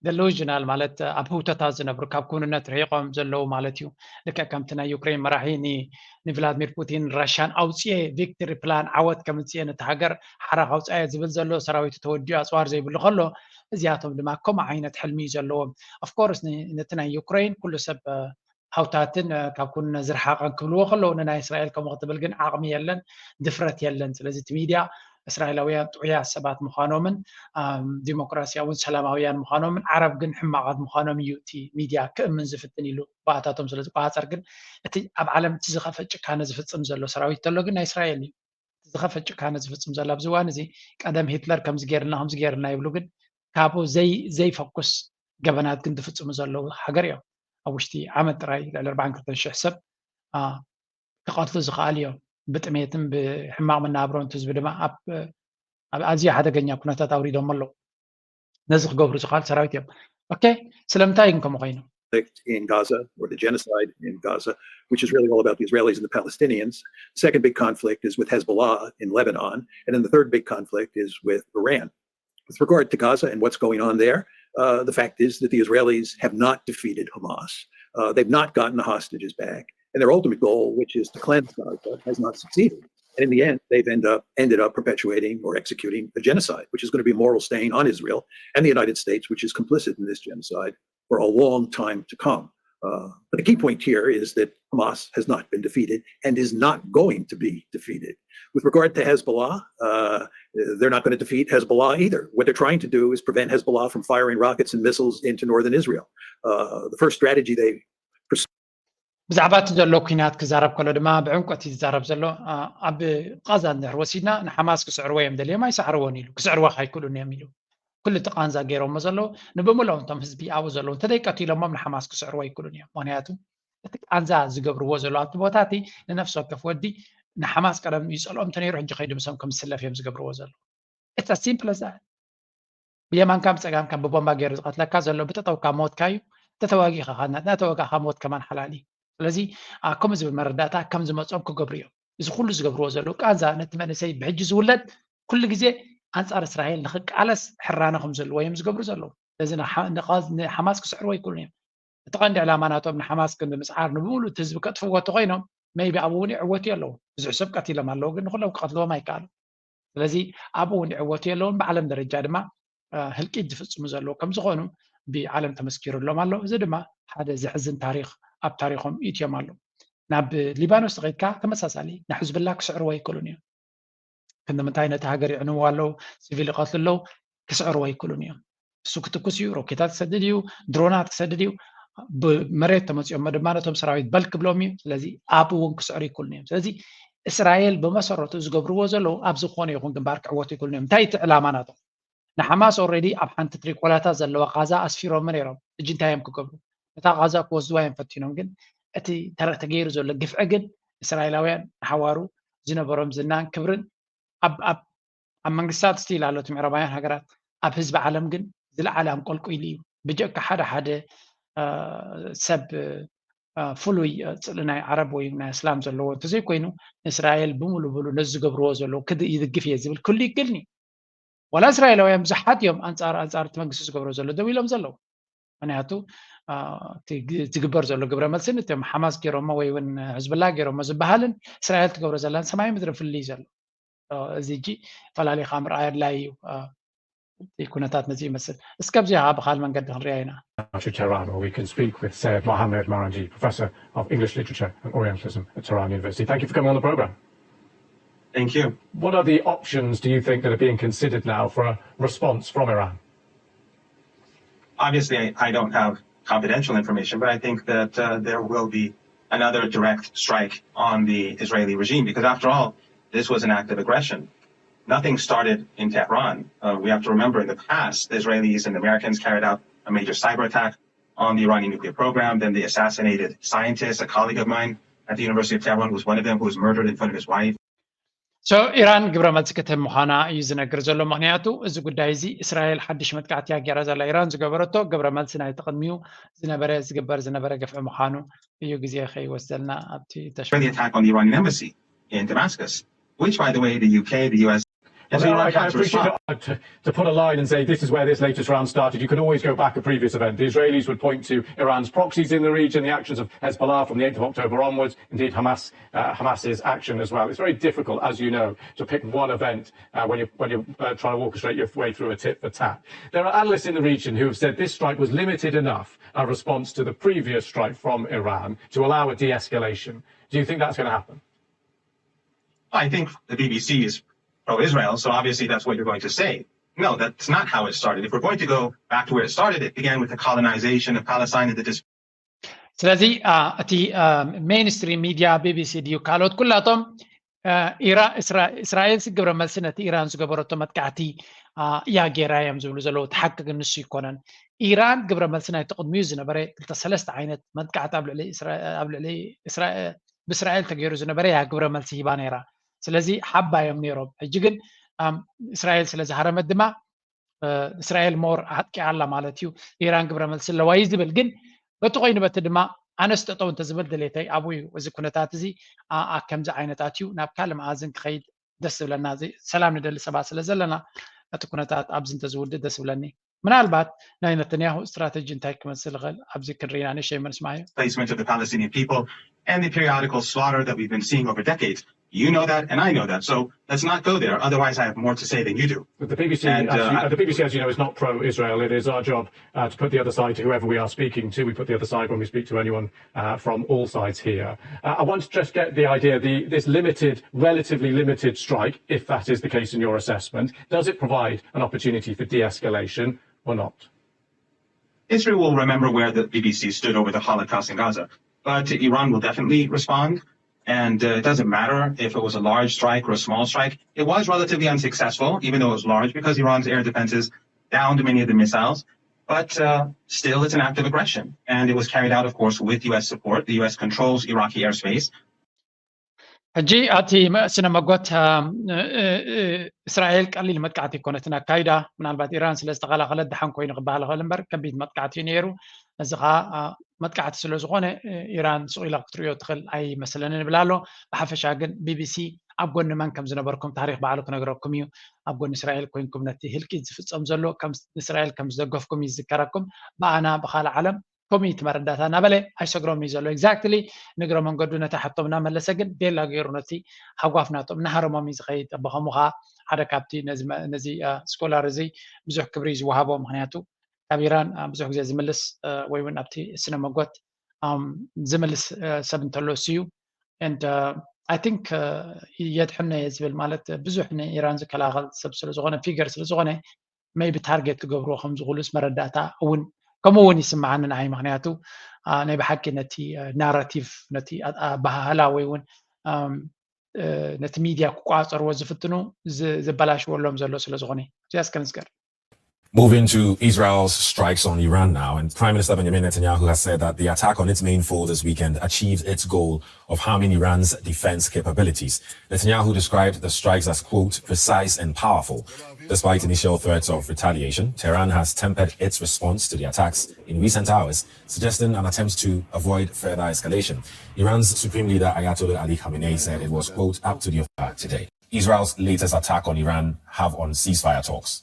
delusional ማለት ኣብ ህውተታት ዝነብሩ ካብ ክውንነት ርሒቆም ዘለዉ ማለት እዩ። ልክዕ ከምቲ ናይ ዩክሬን መራሒ ንቭላድሚር ፑቲን ራሽያን ኣውፅኤ ቪክቶሪ ፕላን ዓወት ከምፅኤ ነቲ ሃገር ሓራ ካውፅኣየ ዝብል ዘሎ ሰራዊቱ ተወዲኡ ኣፅዋር ዘይብሉ ከሎ እዚኣቶም ድማ ከምኡ ዓይነት ሕልሚ እዩ ዘለዎም። Of course ነቲ ናይ ዩክሬን ኩሉ ሰብ ሃውታትን ካብ ኩንነ ዝረሓቐን ክብልዎ ከለዉ ንናይ እስራኤል ከምኡ ክትብል ግን ዓቕሚ የለን፣ ድፍረት የለን። ስለዚ እቲ ሚድያ እስራኤላውያን ጥዑያት ሰባት ምዃኖምን ዲሞክራሲያውን ሰላማውያን ምዃኖምን ዓረብ ግን ሕማቓት ምዃኖም እዩ እቲ ሚድያ ክእምን ዝፍትን ኢሉ ብኣታቶም ስለ ዝቆፃፀር ግን እቲ ኣብ ዓለም እቲ ዝኸፈ ጭካነ ዝፍፅም ዘሎ ሰራዊት ተሎ ግን ናይ እስራኤል እዩ። ዝኸፈ ጭካነ ዝፍፅም ዘሎ ኣብዚ እዋን እዚ ቀደም ሂትለር ከምዚ ገይርልና ከምዚ ገይርልና ይብሉ ግን ካብኡ ዘይ ዘይፈኩስ ገበናት ግን ዝፍፅሙ ዘለዉ ሃገር እዮም። ኣብ ውሽጢ ዓመት ጥራይ ልዕሊ ኣርባዓን ክልተን ሽሕ ሰብ ክቐትሉ ዝኸኣሉ እዮም። ብጥሜትን ብሕማቕ መናብሮን ህዝቢ ድማ ኣብ ኣዝዩ ሓደገኛ ኩነታት ኣውሪዶም ኣለዉ። ነዚ ክገብሩ ዝኸኣሉ ሰራዊት እዮም። ኦኬ ስለምንታይ ግን ከምኡ ኮይኑ? In Gaza or the genocide in Gaza, which is really all about the Israelis and the Palestinians. The second big conflict is with Hezbollah in Lebanon. And then the third big conflict is with Iran. With regard to Gaza and what's going on there, uh, the fact is that the Israelis have not defeated Hamas. Uh, they've not gotten the hostages back. And their ultimate goal, which is to cleanse Gaza, has not succeeded. And in the end, they've end up, ended up perpetuating or executing a genocide, which is going to be a moral stain on Israel and the United States, which is complicit in this genocide for a long time to come. Uh, but the key point here is that Hamas has not been defeated and is not going to be defeated. With regard to Hezbollah, uh, they're not going to defeat Hezbollah either. What they're trying to do is prevent Hezbollah from firing rockets and missiles into northern Israel. Uh, the first strategy they ብዛዕባ እቲ ዘሎ ኩናት ክዛረብ ከሎ ድማ ብዕምቆት እዩ ዝዛረብ ዘሎ። ኣብ ቃዛ እንድሕር ወሲድና ንሓማስ ክስዕርዎ እዮም ደልዮም ኣይሰዕርዎን ኢሉ ክስዕርዎ ኣይክእሉን እዮም ኢሉ ኩሉ እቲ ቃንዛ ገይሮሞ ዘለዉ ንብምልኦም እቶም ህዝቢ ኣብኡ ዘለዉ እንተዘይቀቲሎሞም ንሓማስ ክስዕርዎ ኣይክእሉን እዮም። ምክንያቱ እቲ ቃንዛ ዝገብርዎ ዘለዉ ኣብቲ ቦታ እቲ ንነፍሲ ወከፍ ወዲ ንሓማስ ቀደም ይፀልኦም እንተነይሩ ሕጂ ከይዱ ምሶም ከም ዝስለፍ እዮም ዝገብርዎ ዘለዉ። It's as simple as that. ብየማንካ ብፀጋምካ ብቦምባ ገይሩ ዝቐትለካ ዘሎ ብጠጠውካ ሞትካ እዩ። ተተዋጊእካ እናተወጋእካ ሞት ከማን ሓላል እዩ። ስለዚ ከምኡ ዝብል መረዳእታ ከም ዝመፆም ክገብሩ እዮም። እዚ ኩሉ ዝገብርዎ ዘለዉ ቃንዛ ነቲ መንእሰይ ብሕጂ ዝውለድ ኩሉ ግዜ ኣንፃር እስራኤል ንክቃለስ ሕራነ ከም ዘለዎ እዮም ዝገብሩ ዘለዉ። ስለዚ ንሓማስ ክስዕርዎ ኣይክእሉን እዮም። እቲ ቀንዲ ዕላማ ናቶም ንሓማስ ግን ብምስዓር ንብሙሉ እቲ ህዝቢ ከጥፍዎ እንተኮይኖም maybe ኣብኡ እውን ይዕወቱ ኣለዉ። ብዙሕ ሰብ ቀቲሎም ኣለዉ፣ ግን ንኩሎም ክቀትልዎም ኣይከኣሉ። ስለዚ ኣብኡ እውን ይዕወቱ ኣለውን። ብዓለም ደረጃ ድማ ህልቂት ዝፍፅሙ ዘለዉ ከም ዝኾኑ ብዓለም ተመስኪሩሎም ኣሎ። እዚ ድማ ሓደ ዘሕዝን ታሪክ ኣብ ታሪኮም ኢትዮም ኣሎ። ናብ ሊባኖስ ተኸይድካ ተመሳሳሊ ንሕዝብላ ክስዕርዎ ኣይክእሉን እዮም። ክንዲ ምንታይ ነቲ ሃገር ይዕንዎ ኣለዉ፣ ሲቪል ይቐትሉ ኣለዉ፣ ክስዕርዎ ኣይክእሉን እዮም። እሱ ክትኩስ እዩ፣ ሮኬታት ክሰድድ እዩ፣ ድሮናት ክሰድድ እዩ። ብመሬት ተመፂኦሞ ድማ ነቶም ሰራዊት በል ክብሎም እዩ። ስለዚ ኣብ እውን ክስዕሩ ኣይክእሉን እዮም። ስለዚ እስራኤል ብመሰረቱ ዝገብርዎ ዘለዉ ኣብ ዝኾነ ይኹን ግንባር ክዕወቱ ኣይክእሉን እዮም። እንታይ እቲ ዕላማ ናቶም? ንሓማስ already ኣብ ሓንቲ ትሪኮላታ ዘለዋ ቃዛ ኣስፊሮም ነይሮም። እጂ እንታይ እዮም ክገብሩ? እታ ቃዛ ክወስድዋ እዮም ፈቲኖም፣ ግን እቲ ተረ- ተገይሩ ዘሎ ግፍዒ ግን እስራኤላውያን ንሓዋሩ ዝነበሮም ዝናን ክብርን ኣብ ኣብ ኣብ መንግስታት ስቲል ኣሎ፣ እቲ ምዕራባውያን ሃገራት፣ ኣብ ህዝቢ ዓለም ግን ዝለዓለ ኣንቆልቁሉ እዩ። ብጀካ ሓደ ሓደ አ፣ ሰብ አ፣ ፍሉይ አ፣ ጽልኢ ናይ ዓረብ ወይ ናይ እስላም ዘለዎ እንተዘይኮይኑ ንእስራኤል ብምሉ ብሉ ነዚ ዝገብርዎ ዘለዉ ክድ ይድግፍ እየ ዝብል ክህሉ ይክእልኒ። ዋላ እስራኤላውያን ብዙሓት እዮም ኣንጻር ኣንጻር እቲ መንግስቲ ዝገብሮ ዘሎ ደው ኢሎም ዘለዉ። ምክንያቱ አ፣ እቲ ግ- ዝግበር ዘሎ ግብረ መልስን እቶም ሓማስ ገይሮሞ ወይ እውን ሕዝብላ ገይሮሞ ዝበሃልን እስራኤል ትገብሮ ዘላን ሰማይ ምድሪ ፍልልይ ዘሎ። አ፣ እዚ እጂ ፈላሊኻ ምርኣይ ኣድላይ እዩ። አ፣ እቲ ኩነታት ነዚ ይመስል። እስከ ኣብዚኣ ብካል መንገዲ ክንሪኣ ኢና። To Tehran, where we can speak with Syed Mohammad Maranji, Professor of English Literature and Orientalism at Tehran University. Thank you for coming on the program. Thank you. What are the options do you think that are being considered now for a response from Iran? Obviously, I, I don't have confidential information, but I think that uh, there will be another direct strike on the Israeli regime because, after all, this was an act of aggression. Nothing started in Tehran. Uh, we have to remember in the past, the Israelis and the Americans carried out a major cyber attack on the Iranian nuclear program. Then they assassinated scientists. A colleague of mine at the University of Tehran was one of them who was murdered in front of his wife. So ኢራን ግብረ መልሲ ክትህብ ምዃና እዩ ዝነግር ዘሎ። ምክንያቱ እዚ ጉዳይ እዚ እስራኤል ሓድሽ መጥቃዕቲ እያ ገይራ ዘላ። ኢራን ዝገበረቶ ግብረ መልሲ ናይቲ ቅድሚኡ ዝነበረ ዝግበር ዝነበረ ግፍዒ ምዃኑ እዩ ግዜ ከይወስደልና ኣብቲ ተሽ Israeli attack on the Iranian embassy in Damascus, which, by the way, the U K, the U S, and Well, Iran I, I had to appreciate respond. that. To, to put a line and say this is where this latest round started, you can always go back a previous event. The Israelis would point to Iran's proxies in the region, the actions of Hezbollah from the eighth of October onwards, indeed Hamas, uh, Hamas's action as well. It's very difficult, as you know, to pick one event uh, when you're, when you're uh, trying to orchestrate your way through a tit for tat. There are analysts in the region who have said this strike was limited enough, a response to the previous strike from Iran, to allow a de escalation. Do you think that's going to happen? I think the B B C is pro Israel, so obviously that's what you're going to say. No, that's not how it started. If we're going to go back to where it started, it began with the colonization of Palestine and the dis- ስለዚ አ፣ እቲ ሜይንስትሪም ሚድያ ቢቢሲ ድዩ ካልኦት ኩላቶም አ፣ ኢራ- እስራ- እስራኤል ሲ ግብረ መልሲ ነቲ ኢራን ዝገበረቶ መጥቃዕቲ አ፣ እያ ገይራ እዮም ዝብሉ ዘለዉ። እቲ ሓቂ ግን ንሱ ይኮነን። ኢራን ግብረ መልሲ ናይቲ ቅድሚኡ ዝነበረ ክልተ ሰለስተ ዓይነት መጥቃዕቲ ኣብ ልዕሊ እስራ- ኣብ ልዕሊ እስራ- ብእስራኤል ተገይሩ ዝነበረ እያ ግብረ መልሲ ሂባ ነይራ። ስለዚ ሓባ እዮም ነይሮም። ሕጂ ግን ኣም፣ እስራኤል ስለ ዝሃረመት ድማ እስራኤል ሞር ኣጥቂዓ ኣላ ማለት እዩ። ኢራን ግብረ መልሲ ኣለዋ እዩ ዝብል። ግን በቲ ኮይኑ በቲ ድማ ኣነስ ጠጠው እንተዝብል ድሌተይ ኣብኡ እዩ። እዚ ኩነታት እዚ ኣኣ ከምዚ ዓይነት ኣትዩ ናብ ካልእ መኣዝን ክኸይድ ደስ ዝብለና። እዚ ሰላም ንደሊ ሰባት ስለ ዘለና እቲ ኩነታት ኣብዚ እንተዝውድእ ደስ ዝብለኒ። ምናልባት ናይ ነተንያሁ ስትራተጂ እንታይ ክመስል ይኽእል ኣብዚ ክንርኢና ንእሽተይ መልስ ማዮ። displacement of the Palestinian people and the periodical slaughter that we've been seeing over decades. You know that, and I know that. So let's not go there. Otherwise, I have more to say than you do. The B B C, And, as uh, you, the B B C, as you know, is not pro-Israel. It is our job uh, to put the other side to whoever we are speaking to. We put the other side when we speak to anyone uh, from all sides here. Uh, I want to just get the idea, the, this limited, relatively limited strike, if that is the case in your assessment, does it provide an opportunity for de-escalation or not? History will remember where the B B C stood over the Holocaust in Gaza. But Iran will definitely respond. And uh, it doesn't matter if it was a large strike or a small strike. It was relatively unsuccessful, even though it was large, because Iran's air defenses downed many of the missiles. But uh, still, it's an act of aggression. And it was carried out, of course, with U S support. The U S controls Iraqi airspace. ሕጂ ኣቲ መ- ስነ መጎት እ፣ እ፣ እ፣ እስራኤል ቀሊል መጥቃዕቲ ኣይኮነትን ኣካይዳ። ምናልባት ኢራን ስለ ዝተኸላኸለት ድሓን ኮይኑ ክበሃል ይኽእል እምበር ከቢድ መጥቃዕቲ እዩ ነይሩ። እዚ ከዓ እ፣ መጥቃዕቲ ስለ ዝኾነ እ፣ ኢራን ስቕ ኢላ ክትሪኦ ትኽእል ኣይመስለንን ይብል ኣሎ። ብሓፈሻ ግን ቢቢሲ ኣብ ጎኒ መን ከም ዝነበርኩም ታሪኽ ባዕሉ ክነግረኩም እዩ። ኣብ ጎኒ እስራኤል ኮይንኩም ነቲ ህልቂት ዝፍጸም ዘሎ ከም እስራኤል ከም ዝደገፍኩም እዩ ዝዝከረኩም። ብኣና ብኻልእ ዓለም ከምኡ እዩ እቲ መረዳእታ እናበለ ኣይሰግሮም እዩ ዘሎ። Exactly ንግረ መንገዱ ነቲ ሓቶም እናመለሰ ግን ቤላ ገይሩ ነቲ ሃጓፍ ናቶም እናሃረሞም እዩ ዝኸይድ። በኸምኡ ከዓ ሓደ ካብቲ ነዚ መ- ነዚ ስኮላር እዚ ብዙሕ ክብሪ ዝወሃቦ፣ ምክንያቱ ካብ ኢራን ብዙሕ ግዜ ዝምልስ ወይ እውን ኣብቲ ስነ መጎት ዝምልስ ሰብ እንተሎ እሱ እዩ። And I think የድሕነ እየ ዝብል፣ ማለት ብዙሕ ንኢራን ዝከላኸል ሰብ ስለዝኾነ፣ ፊገር ስለዝኾነ maybe ታርጌት ክገብርዎ ከም ዝኽእሉስ መረዳእታ እውን ከምኡ እውን ይስምዓኒ ንዓይ። ምክንያቱ ናይ ብሓቂ ነቲ ናራቲቭ፣ ነቲ ኣባሃህላ ወይ እውን ነቲ ሚድያ ክቆፃፀርዎ ዝፍትኑ ዘበላሽወሎም ዘሎ ስለዝኾነ እዚኣ እስከ ንዝገር። Moving to Israel's strikes on Iran now, and Prime Minister Benjamin Netanyahu has said that the attack on its main foe this weekend achieved its goal of harming Iran's defense capabilities. Netanyahu described the strikes as, quote, precise and powerful. Despite initial threats of retaliation, Tehran has tempered its response to the attacks in recent hours, suggesting an attempt to avoid further escalation. Iran's Supreme Leader Ayatollah Ali Khamenei said it was, quote, up to the today. Israel's latest attack on Iran have on ceasefire talks.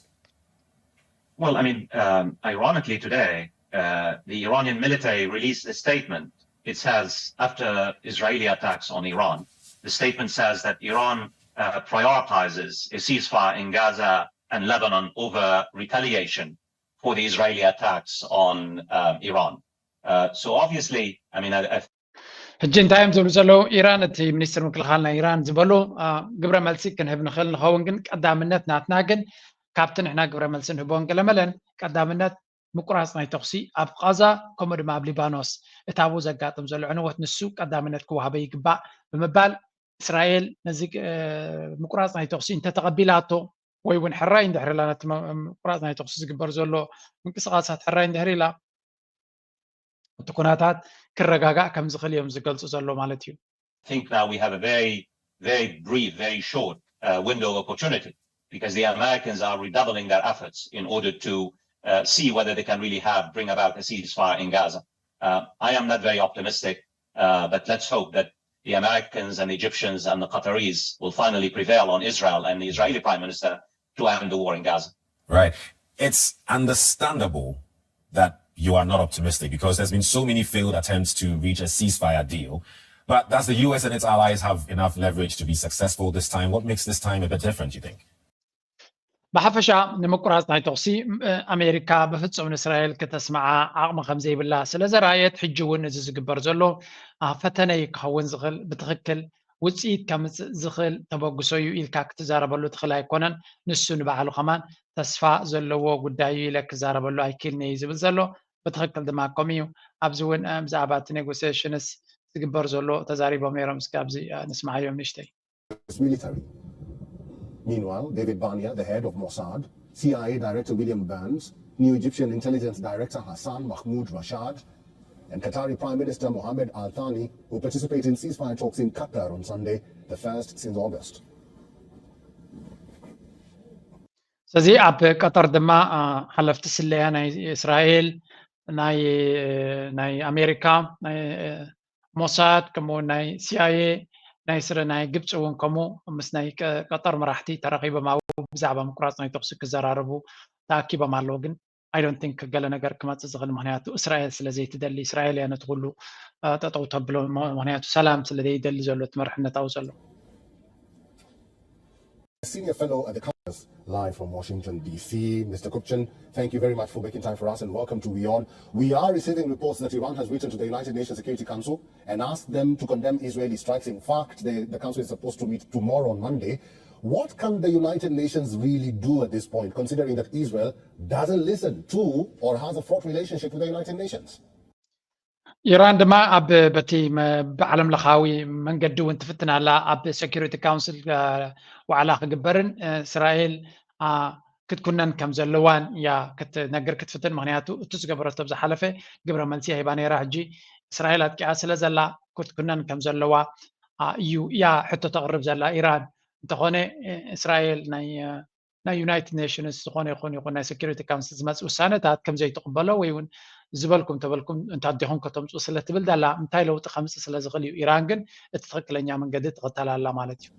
Well, I mean, um, ironically today, uh, the Iranian military released a statement. It says, after Israeli attacks on Iran, the statement says that Iran uh, prioritizes a ceasefire in Gaza and Lebanon over retaliation for the Israeli attacks on uh, Iran. Uh, so obviously, I mean, I, I ሕጂ እንታይ እዮም ዝብሉ ዘለዉ? ኢራን፣ እቲ ሚኒስትር ምክልኻል ናይ ኢራን ዝበሉ፣ ግብረ መልሲ ክንህብ ንኽእል ንኸውን፣ ግን ቀዳምነት ናትና ግን ካብቲ ንሕና ግብረ መልሲ ንህቦን ገለመለን ቀዳምነት ምቁራፅ ናይ ተኹሲ ኣብ ቃዛ፣ ከምኡ ድማ ኣብ ሊባኖስ፣ እታቡ ዘጋጥም ዘሎ ዕንወት ንሱ ቀዳምነት ክወሃበ ይግባእ ብምባል፣ እስራኤል ነዚ ምቁራፅ ናይ ተኹሲ እንተተቐቢላቶ ወይ እውን ሕራይ እንድሕር ኢላ፣ ነቲ ምቁራፅ ናይ ተኹሲ ዝግበር ዘሎ ምንቅስቃሳት ሕራይ እንድሕር ኢላ፣ እቲ ኩነታት ክረጋጋእ ከም ዝኽእል እዮም ዝገልፁ ዘሎ ማለት እዩ። I think now we have a very, very brief, very short uh, window of opportunity because the Americans are redoubling their efforts in order to uh, see whether they can really have bring about a ceasefire in Gaza. Uh, I am not very optimistic, uh, but let's hope that the Americans and the Egyptians and the Qataris will finally prevail on Israel and the Israeli Prime Minister to end the war in Gaza. Right. It's understandable that you are not optimistic because there's been so many failed attempts to reach a ceasefire deal. But does the U S and its allies have enough leverage to be successful this time? What makes this time a bit different, you think? ብሓፈሻ ንምቁራፅ ናይ ተኹሲ ኣሜሪካ ብፍፁም ንእስራኤል ክተስምዓ ዓቕሚ ከም ዘይብላ ስለ ዘረኣየት፣ ሕጂ እውን እዚ ዝግበር ዘሎ ፈተነ እዩ ክኸውን ዝኽእል። ብትኽክል ውፅኢት ከምፅእ ዝኽእል ተበግሶ እዩ ኢልካ ክትዛረበሉ ትኽእል ኣይኮነን። ንሱ ንባዕሉ ከማን ተስፋ ዘለዎ ጉዳይ እዩ ኢለ ክዛረበሉ ኣይክእልን እየ ዝብል ዘሎ። ብትኽክል ድማ ከምኡ እዩ። ኣብዚ እውን ብዛዕባ እቲ ኔጎሲሽንስ ዝግበር ዘሎ ተዛሪቦም ነይሮም። እስኪ ኣብዚ ንስምዓዮም ንእሽተይ። Military. Meanwhile, David Barnea, the head of Mossad, C I A Director William Burns, new Egyptian intelligence director Hassan Mahmoud Rashad, and Qatari Prime Minister Mohammed Al Thani will participate in ceasefire talks in Qatar on Sunday, the first since August. ስለዚ ኣብ ቀጠር ድማ ሓለፍቲ ስለያ ናይ እስራኤል፣ ናይ ናይ ኣሜሪካ፣ ናይ ሞሳድ፣ ከምኡ ናይ ሲኣይኤ፣ ናይ ስረ ናይ ግብፂ እውን ከምኡ ምስ ናይ ቀጠር መራሕቲ ተራኺቦም ኣብኡ ብዛዕባ ምቁራፅ ናይ ተኩሲ ክዘራረቡ ተኣኪቦም ኣለዉ። ግን I don't think ገለ ነገር ክመፅእ ዝኽእል፣ ምክንያቱ እስራኤል ስለ ዘይትደሊ፣ እስራኤል እያ ነቲ ኩሉ ጠጠው ተብሎ፣ ምክንያቱ ሰላም ስለ ዘይደሊ ዘሎ እቲ መርሕነት ኣብኡ ዘሎ። Senior fellow at the Congress, live from Washington, D C. Mister Kupchan, thank you very much for making time for us and welcome to WION. We are receiving reports that Iran has written to the United Nations Security Council and asked them to condemn Israeli strikes. In fact, the, the Council is supposed to meet tomorrow on Monday. What can the United Nations really do at this point, considering that Israel doesn't listen to or has a fraught relationship with the United Nations? ኢራን ድማ ኣብ በቲ ብዓለም ለኻዊ መንገዲ እውን ትፍትን ኣላ። ኣብ ሴኩሪቲ ካውንስል ዋዕላ ክግበርን እስራኤል ክትኩነን ከም ዘለዋን እያ ክትነግር ክትፍትን። ምክንያቱ እቲ ዝገበረቶ ኣብ ዝሓለፈ ግብረ መልሲ ሂባ ነይራ። ሕጂ እስራኤል ኣጥቂዓ ስለ ዘላ ክትኩነን ከም ዘለዋ እዩ እያ ሕቶ ተቕርብ ዘላ ኢራን። እንተኾነ እስራኤል ናይ ናይ ዩናይትድ ኔሽንስ ዝኾነ ይኹን ይኹን ናይ ሴኩሪቲ ካውንስል ዝመፅእ ውሳነታት ከም ዘይትቕበሎ ወይ እውን ዝበልኩም ተበልኩም እንታዲኹም ከተምፅኡ ስለ ትብል ዘላ እንታይ ለውጢ ከምፅእ ስለ ዝኽእል እዩ። ኢራን ግን እቲ ትኽክለኛ መንገዲ ትኽተል ኣላ ማለት እዩ።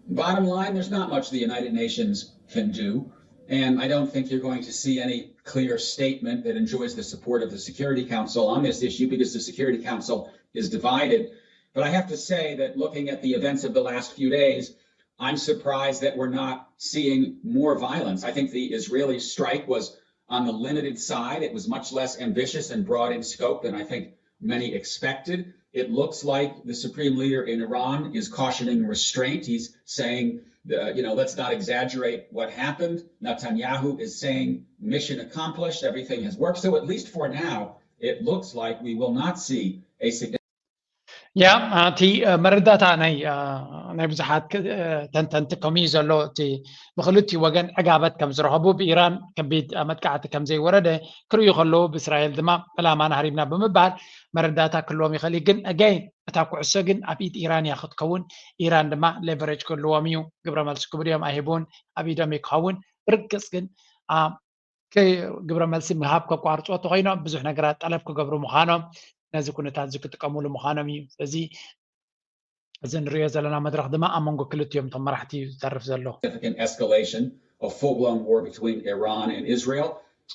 Bottom line, there's not much the United Nations can do. And I don't think you're going to see any clear statement that enjoys the support of the Security Council on this issue because the Security Council is divided. But I have to say that looking at the events of the last few days, I'm surprised that we're not seeing more violence. I think the Israeli strike was on the limited side. It was much less ambitious and broad in scope than I think many expected. It looks like the supreme leader in Iran is cautioning restraint. He's saying, uh, you know, let's not exaggerate what happened. Netanyahu is saying mission accomplished, everything has worked. So at least for now, it looks like we will not see a significant ያ እቲ መረዳእታ ናይ ናይ ብዙሓት ተንተንቲ ከምኡ እዩ ዘሎ። እቲ ብክልቲኡ ወገን ዕጋበት ከም ዝረኸቡ፣ ብኢራን ከቢድ መጥቃዕቲ ከም ዘይወረደ ክርእዩ ከለዉ፣ ብእስራኤል ድማ ዕላማና ሃሪምና ብምባል መረዳእታ ክህልዎም ይኽእል እዩ። ግን ኣጋይን እታ ኩዕሶ ግን ኣብ ኢድ ኢራን እያ ክትከውን። ኢራን ድማ ሌቨሬጅ ክህልዎም እዩ። ግብረ መልሲ ክብሉ እዮም ኣይህቡን፣ ኣብ ኢዶም እዩ ክኸውን። ብርግፅ ግን ግብረ መልሲ ምሃብ ከቋርፅዎ ተኮይኖም ብዙሕ ነገራት ጠለብ ክገብሩ ምዃኖም ነዚ ኩነታት እዚ ክጥቀሙሉ ምዃኖም እዩ። ስለዚ እዚ ንሪኦ ዘለና መድረኽ ድማ ኣብ መንጎ ክልቲኦም እቶም መራሕቲ እዩ ዝተርፍ ዘሎ። Significant escalation, a full-blown war between Iran and Israel.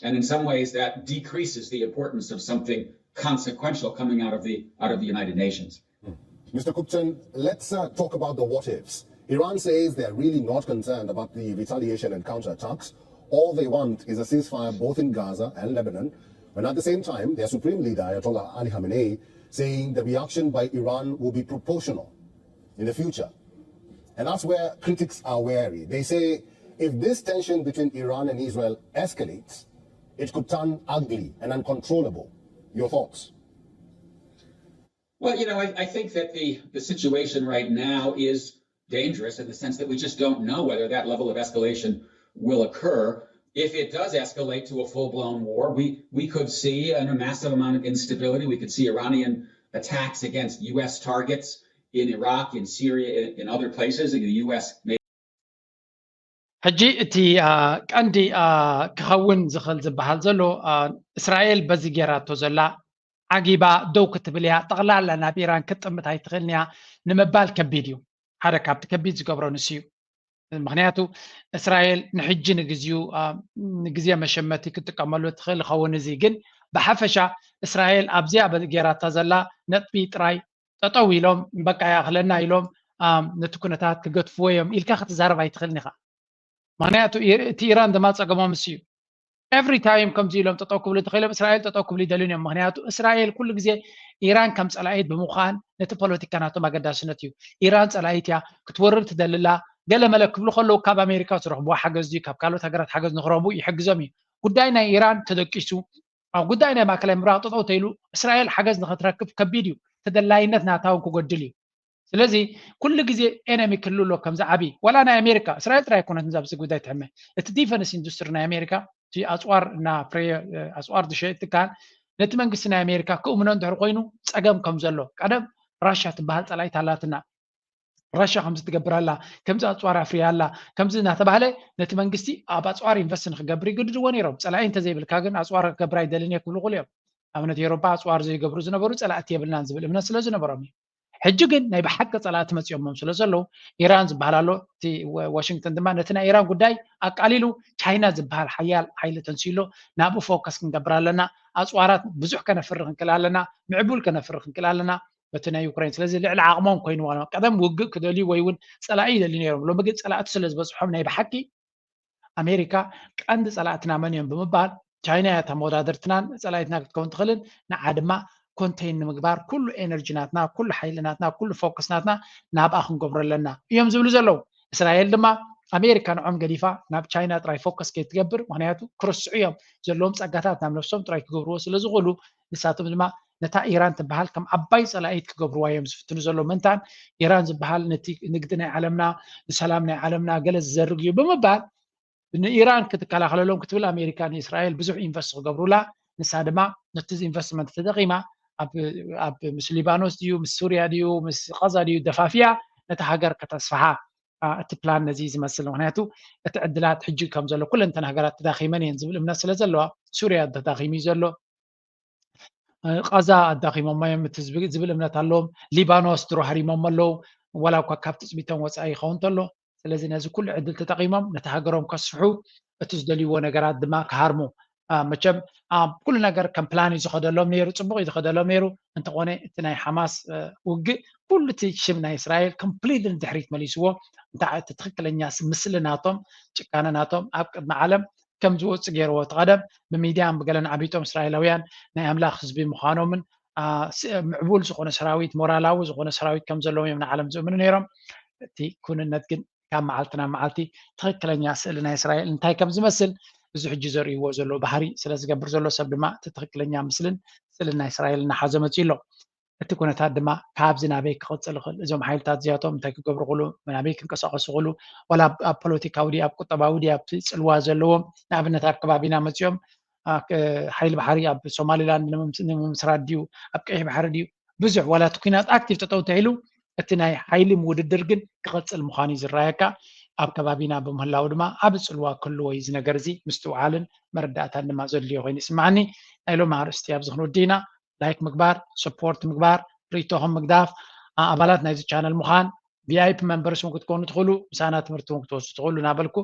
And in some ways, that decreases the importance of something consequential coming out of the out of the United Nations. Mister Kupchan, let's uh, talk about the what ifs. Iran says they're really not concerned about the retaliation and counterattacks. All they want is a ceasefire both in Gaza and Lebanon. And at the same time, their supreme leader, Ayatollah Ali Khamenei, saying the reaction by Iran will be proportional in the future. And that's where critics are wary. They say if this tension between Iran and Israel escalates, it could turn ugly and uncontrollable. Your thoughts? Well, you know, I, I think that the, the situation right now is dangerous in the sense that we just don't know whether that level of escalation will occur. If it does escalate to a full blown war, we, we could see an, a massive amount of instability. We could see Iranian attacks against U S targets in Iraq, in Syria, in, in other places. The U S may ሕጂ እቲ ቀንዲ ክኸውን ዝኽእል ዝበሃል ዘሎ እስራኤል በዚ ጌራቶ ዘላ ዓጊባ ደው ክትብል እያ፣ ጠቕላላ ናብ ኢራን ክትጥምት ኣይትኽእልን እያ ንምባል ከቢድ እዩ። ሓደ ካብቲ ከቢድ ዝገብሮ ንሱ እዩ። ምክንያቱ እስራኤል ንሕጂ ንግዜኡ ንግዜ መሸመቲ ክትጥቀመሉ ትኽእል ይኸውን። እዚ ግን ብሓፈሻ እስራኤል ኣብዚኣ ጌራታ ዘላ ነጥቢ ጥራይ ጠጠው ኢሎም በቃ ይኣኽለና ኢሎም ነቲ ኩነታት ክገድፍዎ እዮም ኢልካ ክትዛረብ ኣይትኽእልን ኢኻ። ምክንያቱ እቲ ኢራን ድማ ፀገሞም እሱ እዩ። ኤቭሪ ታይም ከምዚ ኢሎም ጠጠው ክብሉ እንተኽኢሎም እስራኤል ጠጠው ክብሉ ይደልዩን እዮም። ምክንያቱ እስራኤል ኩሉ ግዜ ኢራን ከም ፀላኢት ብምዃን ነቲ ፖለቲካ ናቶም ኣገዳስነት እዩ። ኢራን ፀላኢት እያ፣ ክትወርር ትደልላ ገለመለ ክብሉ ከለዉ ካብ ኣሜሪካ ዝረኽብዎ ሓገዝ እዩ፣ ካብ ካልኦት ሃገራት ሓገዝ ንክረኽቡ ይሕግዞም እዩ። ጉዳይ ናይ ኢራን ተደቂሱ ኣብ ጉዳይ ናይ ማእከላይ ምብራቕ ጠጠው ተኢሉ እስራኤል ሓገዝ ንክትረክብ ከቢድ እዩ። ተደላይነት ናታ እውን ክጎድል እዩ። ስለዚ ኩሉ ግዜ ኤነሚ ክህሉ ኣሎ ከምዚ ዓብዪ ዋላ ናይ ኣሜሪካ እስራኤል ጥራይ ኣይኮነትን ኣብዚ ጉዳይ ትሕመ። እቲ ዲፈንስ ኢንዱስትሪ ናይ ኣሜሪካ እቲ ኣፅዋር እና ፍሬ ኣፅዋር ዝሸይጥ ትካል ነቲ መንግስቲ ናይ ኣሜሪካ ክእምኖ እንድሕር ኮይኑ ፀገም ከም ዘሎ ቀደም ራሻ ትበሃል ፀላኢት ኣላትና ራሻ ከምዚ ትገብር ኣላ ከምዚ ኣፅዋር ኣፍርያ ኣላ ከምዚ እናተባህለ ነቲ መንግስቲ ኣብ ኣፅዋር ኢንቨስት ንክገብር ይግድድዎ ነይሮም። ፀላኢ እንተዘይብልካ ግን ኣፅዋር ክገብር ኣይደልን እየ ክብሉ ክሉ እዮም። ኣብነት ኤሮፓ ኣፅዋር ዘይገብሩ ዝነበሩ ፀላእቲ የብልናን ዝብል እምነት ስለ ዝነበሮም እዩ። ሕጂ ግን ናይ ብሓቂ ፀላእቲ መፂኦሞም ስለ ዘለዉ ኢራን ዝበሃል ኣሎ። እቲ ዋሽንግተን ድማ ነቲ ናይ ኢራን ጉዳይ ኣቃሊሉ ቻይና ዝበሃል ሓያል ሓይሊ ተንስዩ ኣሎ። ናብኡ ፎከስ ክንገብር ኣለና። ኣፅዋራት ብዙሕ ከነፍሪ ክንክእል ኣለና። ምዕቡል ከነፍሪ ክንክእል ኣለና በቲ ናይ ዩክሬን። ስለዚ ልዕሊ ዓቕሞም ኮይንዋ ቀደም ውግእ ክደልዩ ወይ እውን ፀላኢ ይደልዩ ነይሮም። ሎሚ ግን ፀላእቲ ስለ ዝበፅሖም ናይ ብሓቂ ኣሜሪካ ቀንዲ ፀላእትና መን እዮም ብምባል ቻይና እያ ተመወዳደርትናን ፀላኢትና ክትከውን ትኽእልን ንዓ ድማ ኮንቴን ንምግባር ኩሉ ኤነርጂ ናትና ኩሉ ሓይሊ ናትና ኩሉ ፎከስ ናትና ናብኣ ክንገብሮ ኣለና እዮም ዝብሉ ዘለዉ። እስራኤል ድማ ኣሜሪካ ንዖም ገዲፋ ናብ ቻይና ጥራይ ፎከስ ከይትገብር ምክንያቱ ክርስዑ እዮም ዘለዎም ፀጋታት ናብ ነፍሶም ጥራይ ክገብርዎ ስለ ዝኽእሉ ንሳቶም ድማ ነታ ኢራን ትበሃል ከም ዓባይ ፀላኢት ክገብርዋ እዮም ዝፍትኑ ዘለዉ። ምንታን ኢራን ዝበሃል ነቲ ንግዲ ናይ ዓለምና ንሰላም ናይ ዓለምና ገለ ዝዘርግ እዩ ብምባል ንኢራን ክትከላኸለሎም ክትብል ኣሜሪካ ንእስራኤል ብዙሕ ኢንቨስት ክገብሩላ ንሳ ድማ ነቲ ኢንቨስትመንት ተጠቂማ ኣብ ምስ ሊባኖስ ድዩ ምስ ሱርያ ድዩ ምስ ቃዛ ድዩ ደፋፍያ ነቲ ሃገር ከተስፍሓ እቲ ፕላን ነዚ ዝመስል ምክንያቱ እቲ ዕድላት ሕጂ ከም ዘሎ ኩለንተን ሃገራት ተዳኺመን እየን ዝብል እምነት ስለ ዘለዋ ሱርያ ተዳኺሙ እዩ ዘሎ ቃዛ ኣዳኺሞሞ እዮም እቲ ዝብል እምነት ኣለዎም። ሊባኖስ ድሮ ሃሪሞሞ ኣለዉ ዋላ እኳ ካብ ትፅቢቶም ወፃኢ ይኸውን ተሎ ስለዚ ነዚ ኩሉ ዕድል ተጠቒሞም ነቲ ሃገሮም ከስፍሑ፣ እቲ ዝደልይዎ ነገራት ድማ ክሃርሙ። መቸም ኣብ ኩሉ ነገር ከም ፕላን እዩ ዝኸደሎም ነይሩ፣ ፅቡቅ እዩ ዝኸደሎም ነይሩ። እንተኾነ እቲ ናይ ሓማስ ውግእ ኩሉ እቲ ሽም ናይ እስራኤል ኮምፕሊትሊ ንድሕሪት መሊስዎ። እንታይ እቲ ትኽክለኛ ምስሊ ናቶም፣ ጭካነ ናቶም ኣብ ቅድሚ ዓለም ከም ዝወፁ ገይርዎ። እቲ ቀደም ብሚድያን ብገለን ዓቢጦም እስራኤላውያን ናይ ኣምላኽ ህዝቢ ምዃኖምን ምዕቡል ዝኾነ ሰራዊት፣ ሞራላዊ ዝኾነ ሰራዊት ከም ዘለዎም እዮም ንዓለም ዝእምኑ ነይሮም። እቲ ኩንነት ግን ካብ መዓልቲ ናብ መዓልቲ ትኽክለኛ ስእሊ ናይ እስራኤል እንታይ ከም ዝመስል፣ እዚ ሕጂ ዘርእይዎ ዘሎ ባህሪ ስለ ዝገብር ዘሎ ሰብ ድማ እቲ ትኽክለኛ ምስልን ስእልን ናይ እስራኤል እናሓዘ መፂኡ ኣሎ። እቲ ኩነታት ድማ ካብዚ ናበይ ክቕፅል ይኽእል፣ እዞም ሓይልታት እዚኣቶም እንታይ ክገብሩ ክእሉ፣ ናበይ ክንቀሳቐሱ ክእሉ፣ ዋላ ኣብ ፖለቲካዊ ድዩ፣ ኣብ ቁጠባዊ ድዩ፣ ኣብቲ ፅልዋ ዘለዎም፣ ንኣብነት ኣብ ከባቢና መፂኦም ሓይሊ ባሕሪ ኣብ ሶማሊላንድ ንምምስራት ድዩ፣ ኣብ ቀይሕ ባሕሪ ድዩ፣ ብዙሕ ዋላ እቲ ኩናት ኣክቲቭ ጠጠው ተኢሉ እቲ ናይ ሓይሊ ውድድር ግን ክቐፅል ምዃኑ እዩ ዝረኣየካ። ኣብ ከባቢና ብምህላው ድማ ዓቢ ፅልዋ ክህልዎ እዩ እዚ ነገር እዚ ምስትውዓልን መረዳእታን ድማ ዘድልዮ ኮይኑ ይስማዓኒ። ናይ ሎም ኣርእስቲ ኣብዚ ክንውዲ ኢና። ላይክ ምግባር፣ ሰፖርት ምግባር፣ ርእቶኹም ምግዳፍ፣ ኣባላት ናይዚ ቻነል ምዃን፣ ቪኣይፒ መንበርስ እውን ክትኮኑ ትኽእሉ፣ ምሳና ትምህርቲ እውን ክትወስዱ ትኽእሉ እናበልኩ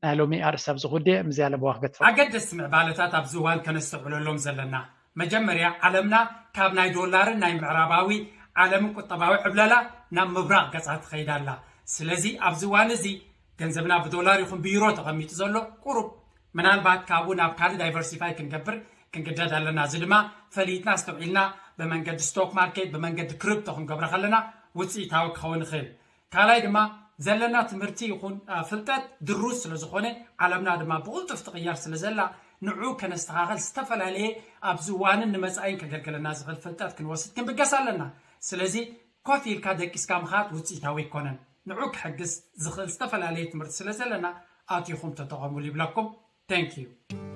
ናይ ሎሚ ኣርእስቲ ኣብዚ ክውዲ ምስ ያለ ብዋክ ገትፋ። ኣገደስቲ ምዕባለታት ኣብዚ እዋን ከነስተውዕለሎም ዘለና፣ መጀመርያ ዓለምና ካብ ናይ ዶላርን ናይ ምዕራባዊ ዓለምን ቁጠባዊ ዕብለላ ናብ ምብራቕ ገጻ ትኸይድ ኣላ። ስለዚ ኣብዚ እዋን እዚ ገንዘብና ብዶላር ይኹን ብዩሮ ተቐሚጡ ዘሎ ቁሩብ ምናልባት ካብኡ ናብ ካልእ ዳይቨርሲፋይ ክንገብር ክንግደድ ኣለና። እዚ ድማ ፈሊጥና ኣስተውዒልና ብመንገዲ ስቶክ ማርኬት ብመንገዲ ክሪፕቶ ክንገብሮ ከለና ውፅኢታዊ ክኸውን ይኽእል። ካልኣይ ድማ ዘለና ትምህርቲ ይኹን ፍልጠት ድሩት ስለ ዝኾነ ዓለምና ድማ ብቕልጡፍ ትቕየር ስለ ዘላ ንዑ ከነስተኻኸል ዝተፈላለየ ኣብዚ እዋንን ንመፃኢን ከገልግለና ዝኽእል ፍልጠት ክንወስድ ክንብገስ ኣለና። ስለዚ ኮፍ ኢልካ ደቂስካ ምኻድ ውፅኢታዊ ኣይኮነን። ንዑ ክሕግዝ ዝኽእል ዝተፈላለየ ትምህርቲ ስለ ዘለና ኣቲኹም ተጠቐሙሉ ይብለኩም። Thank you።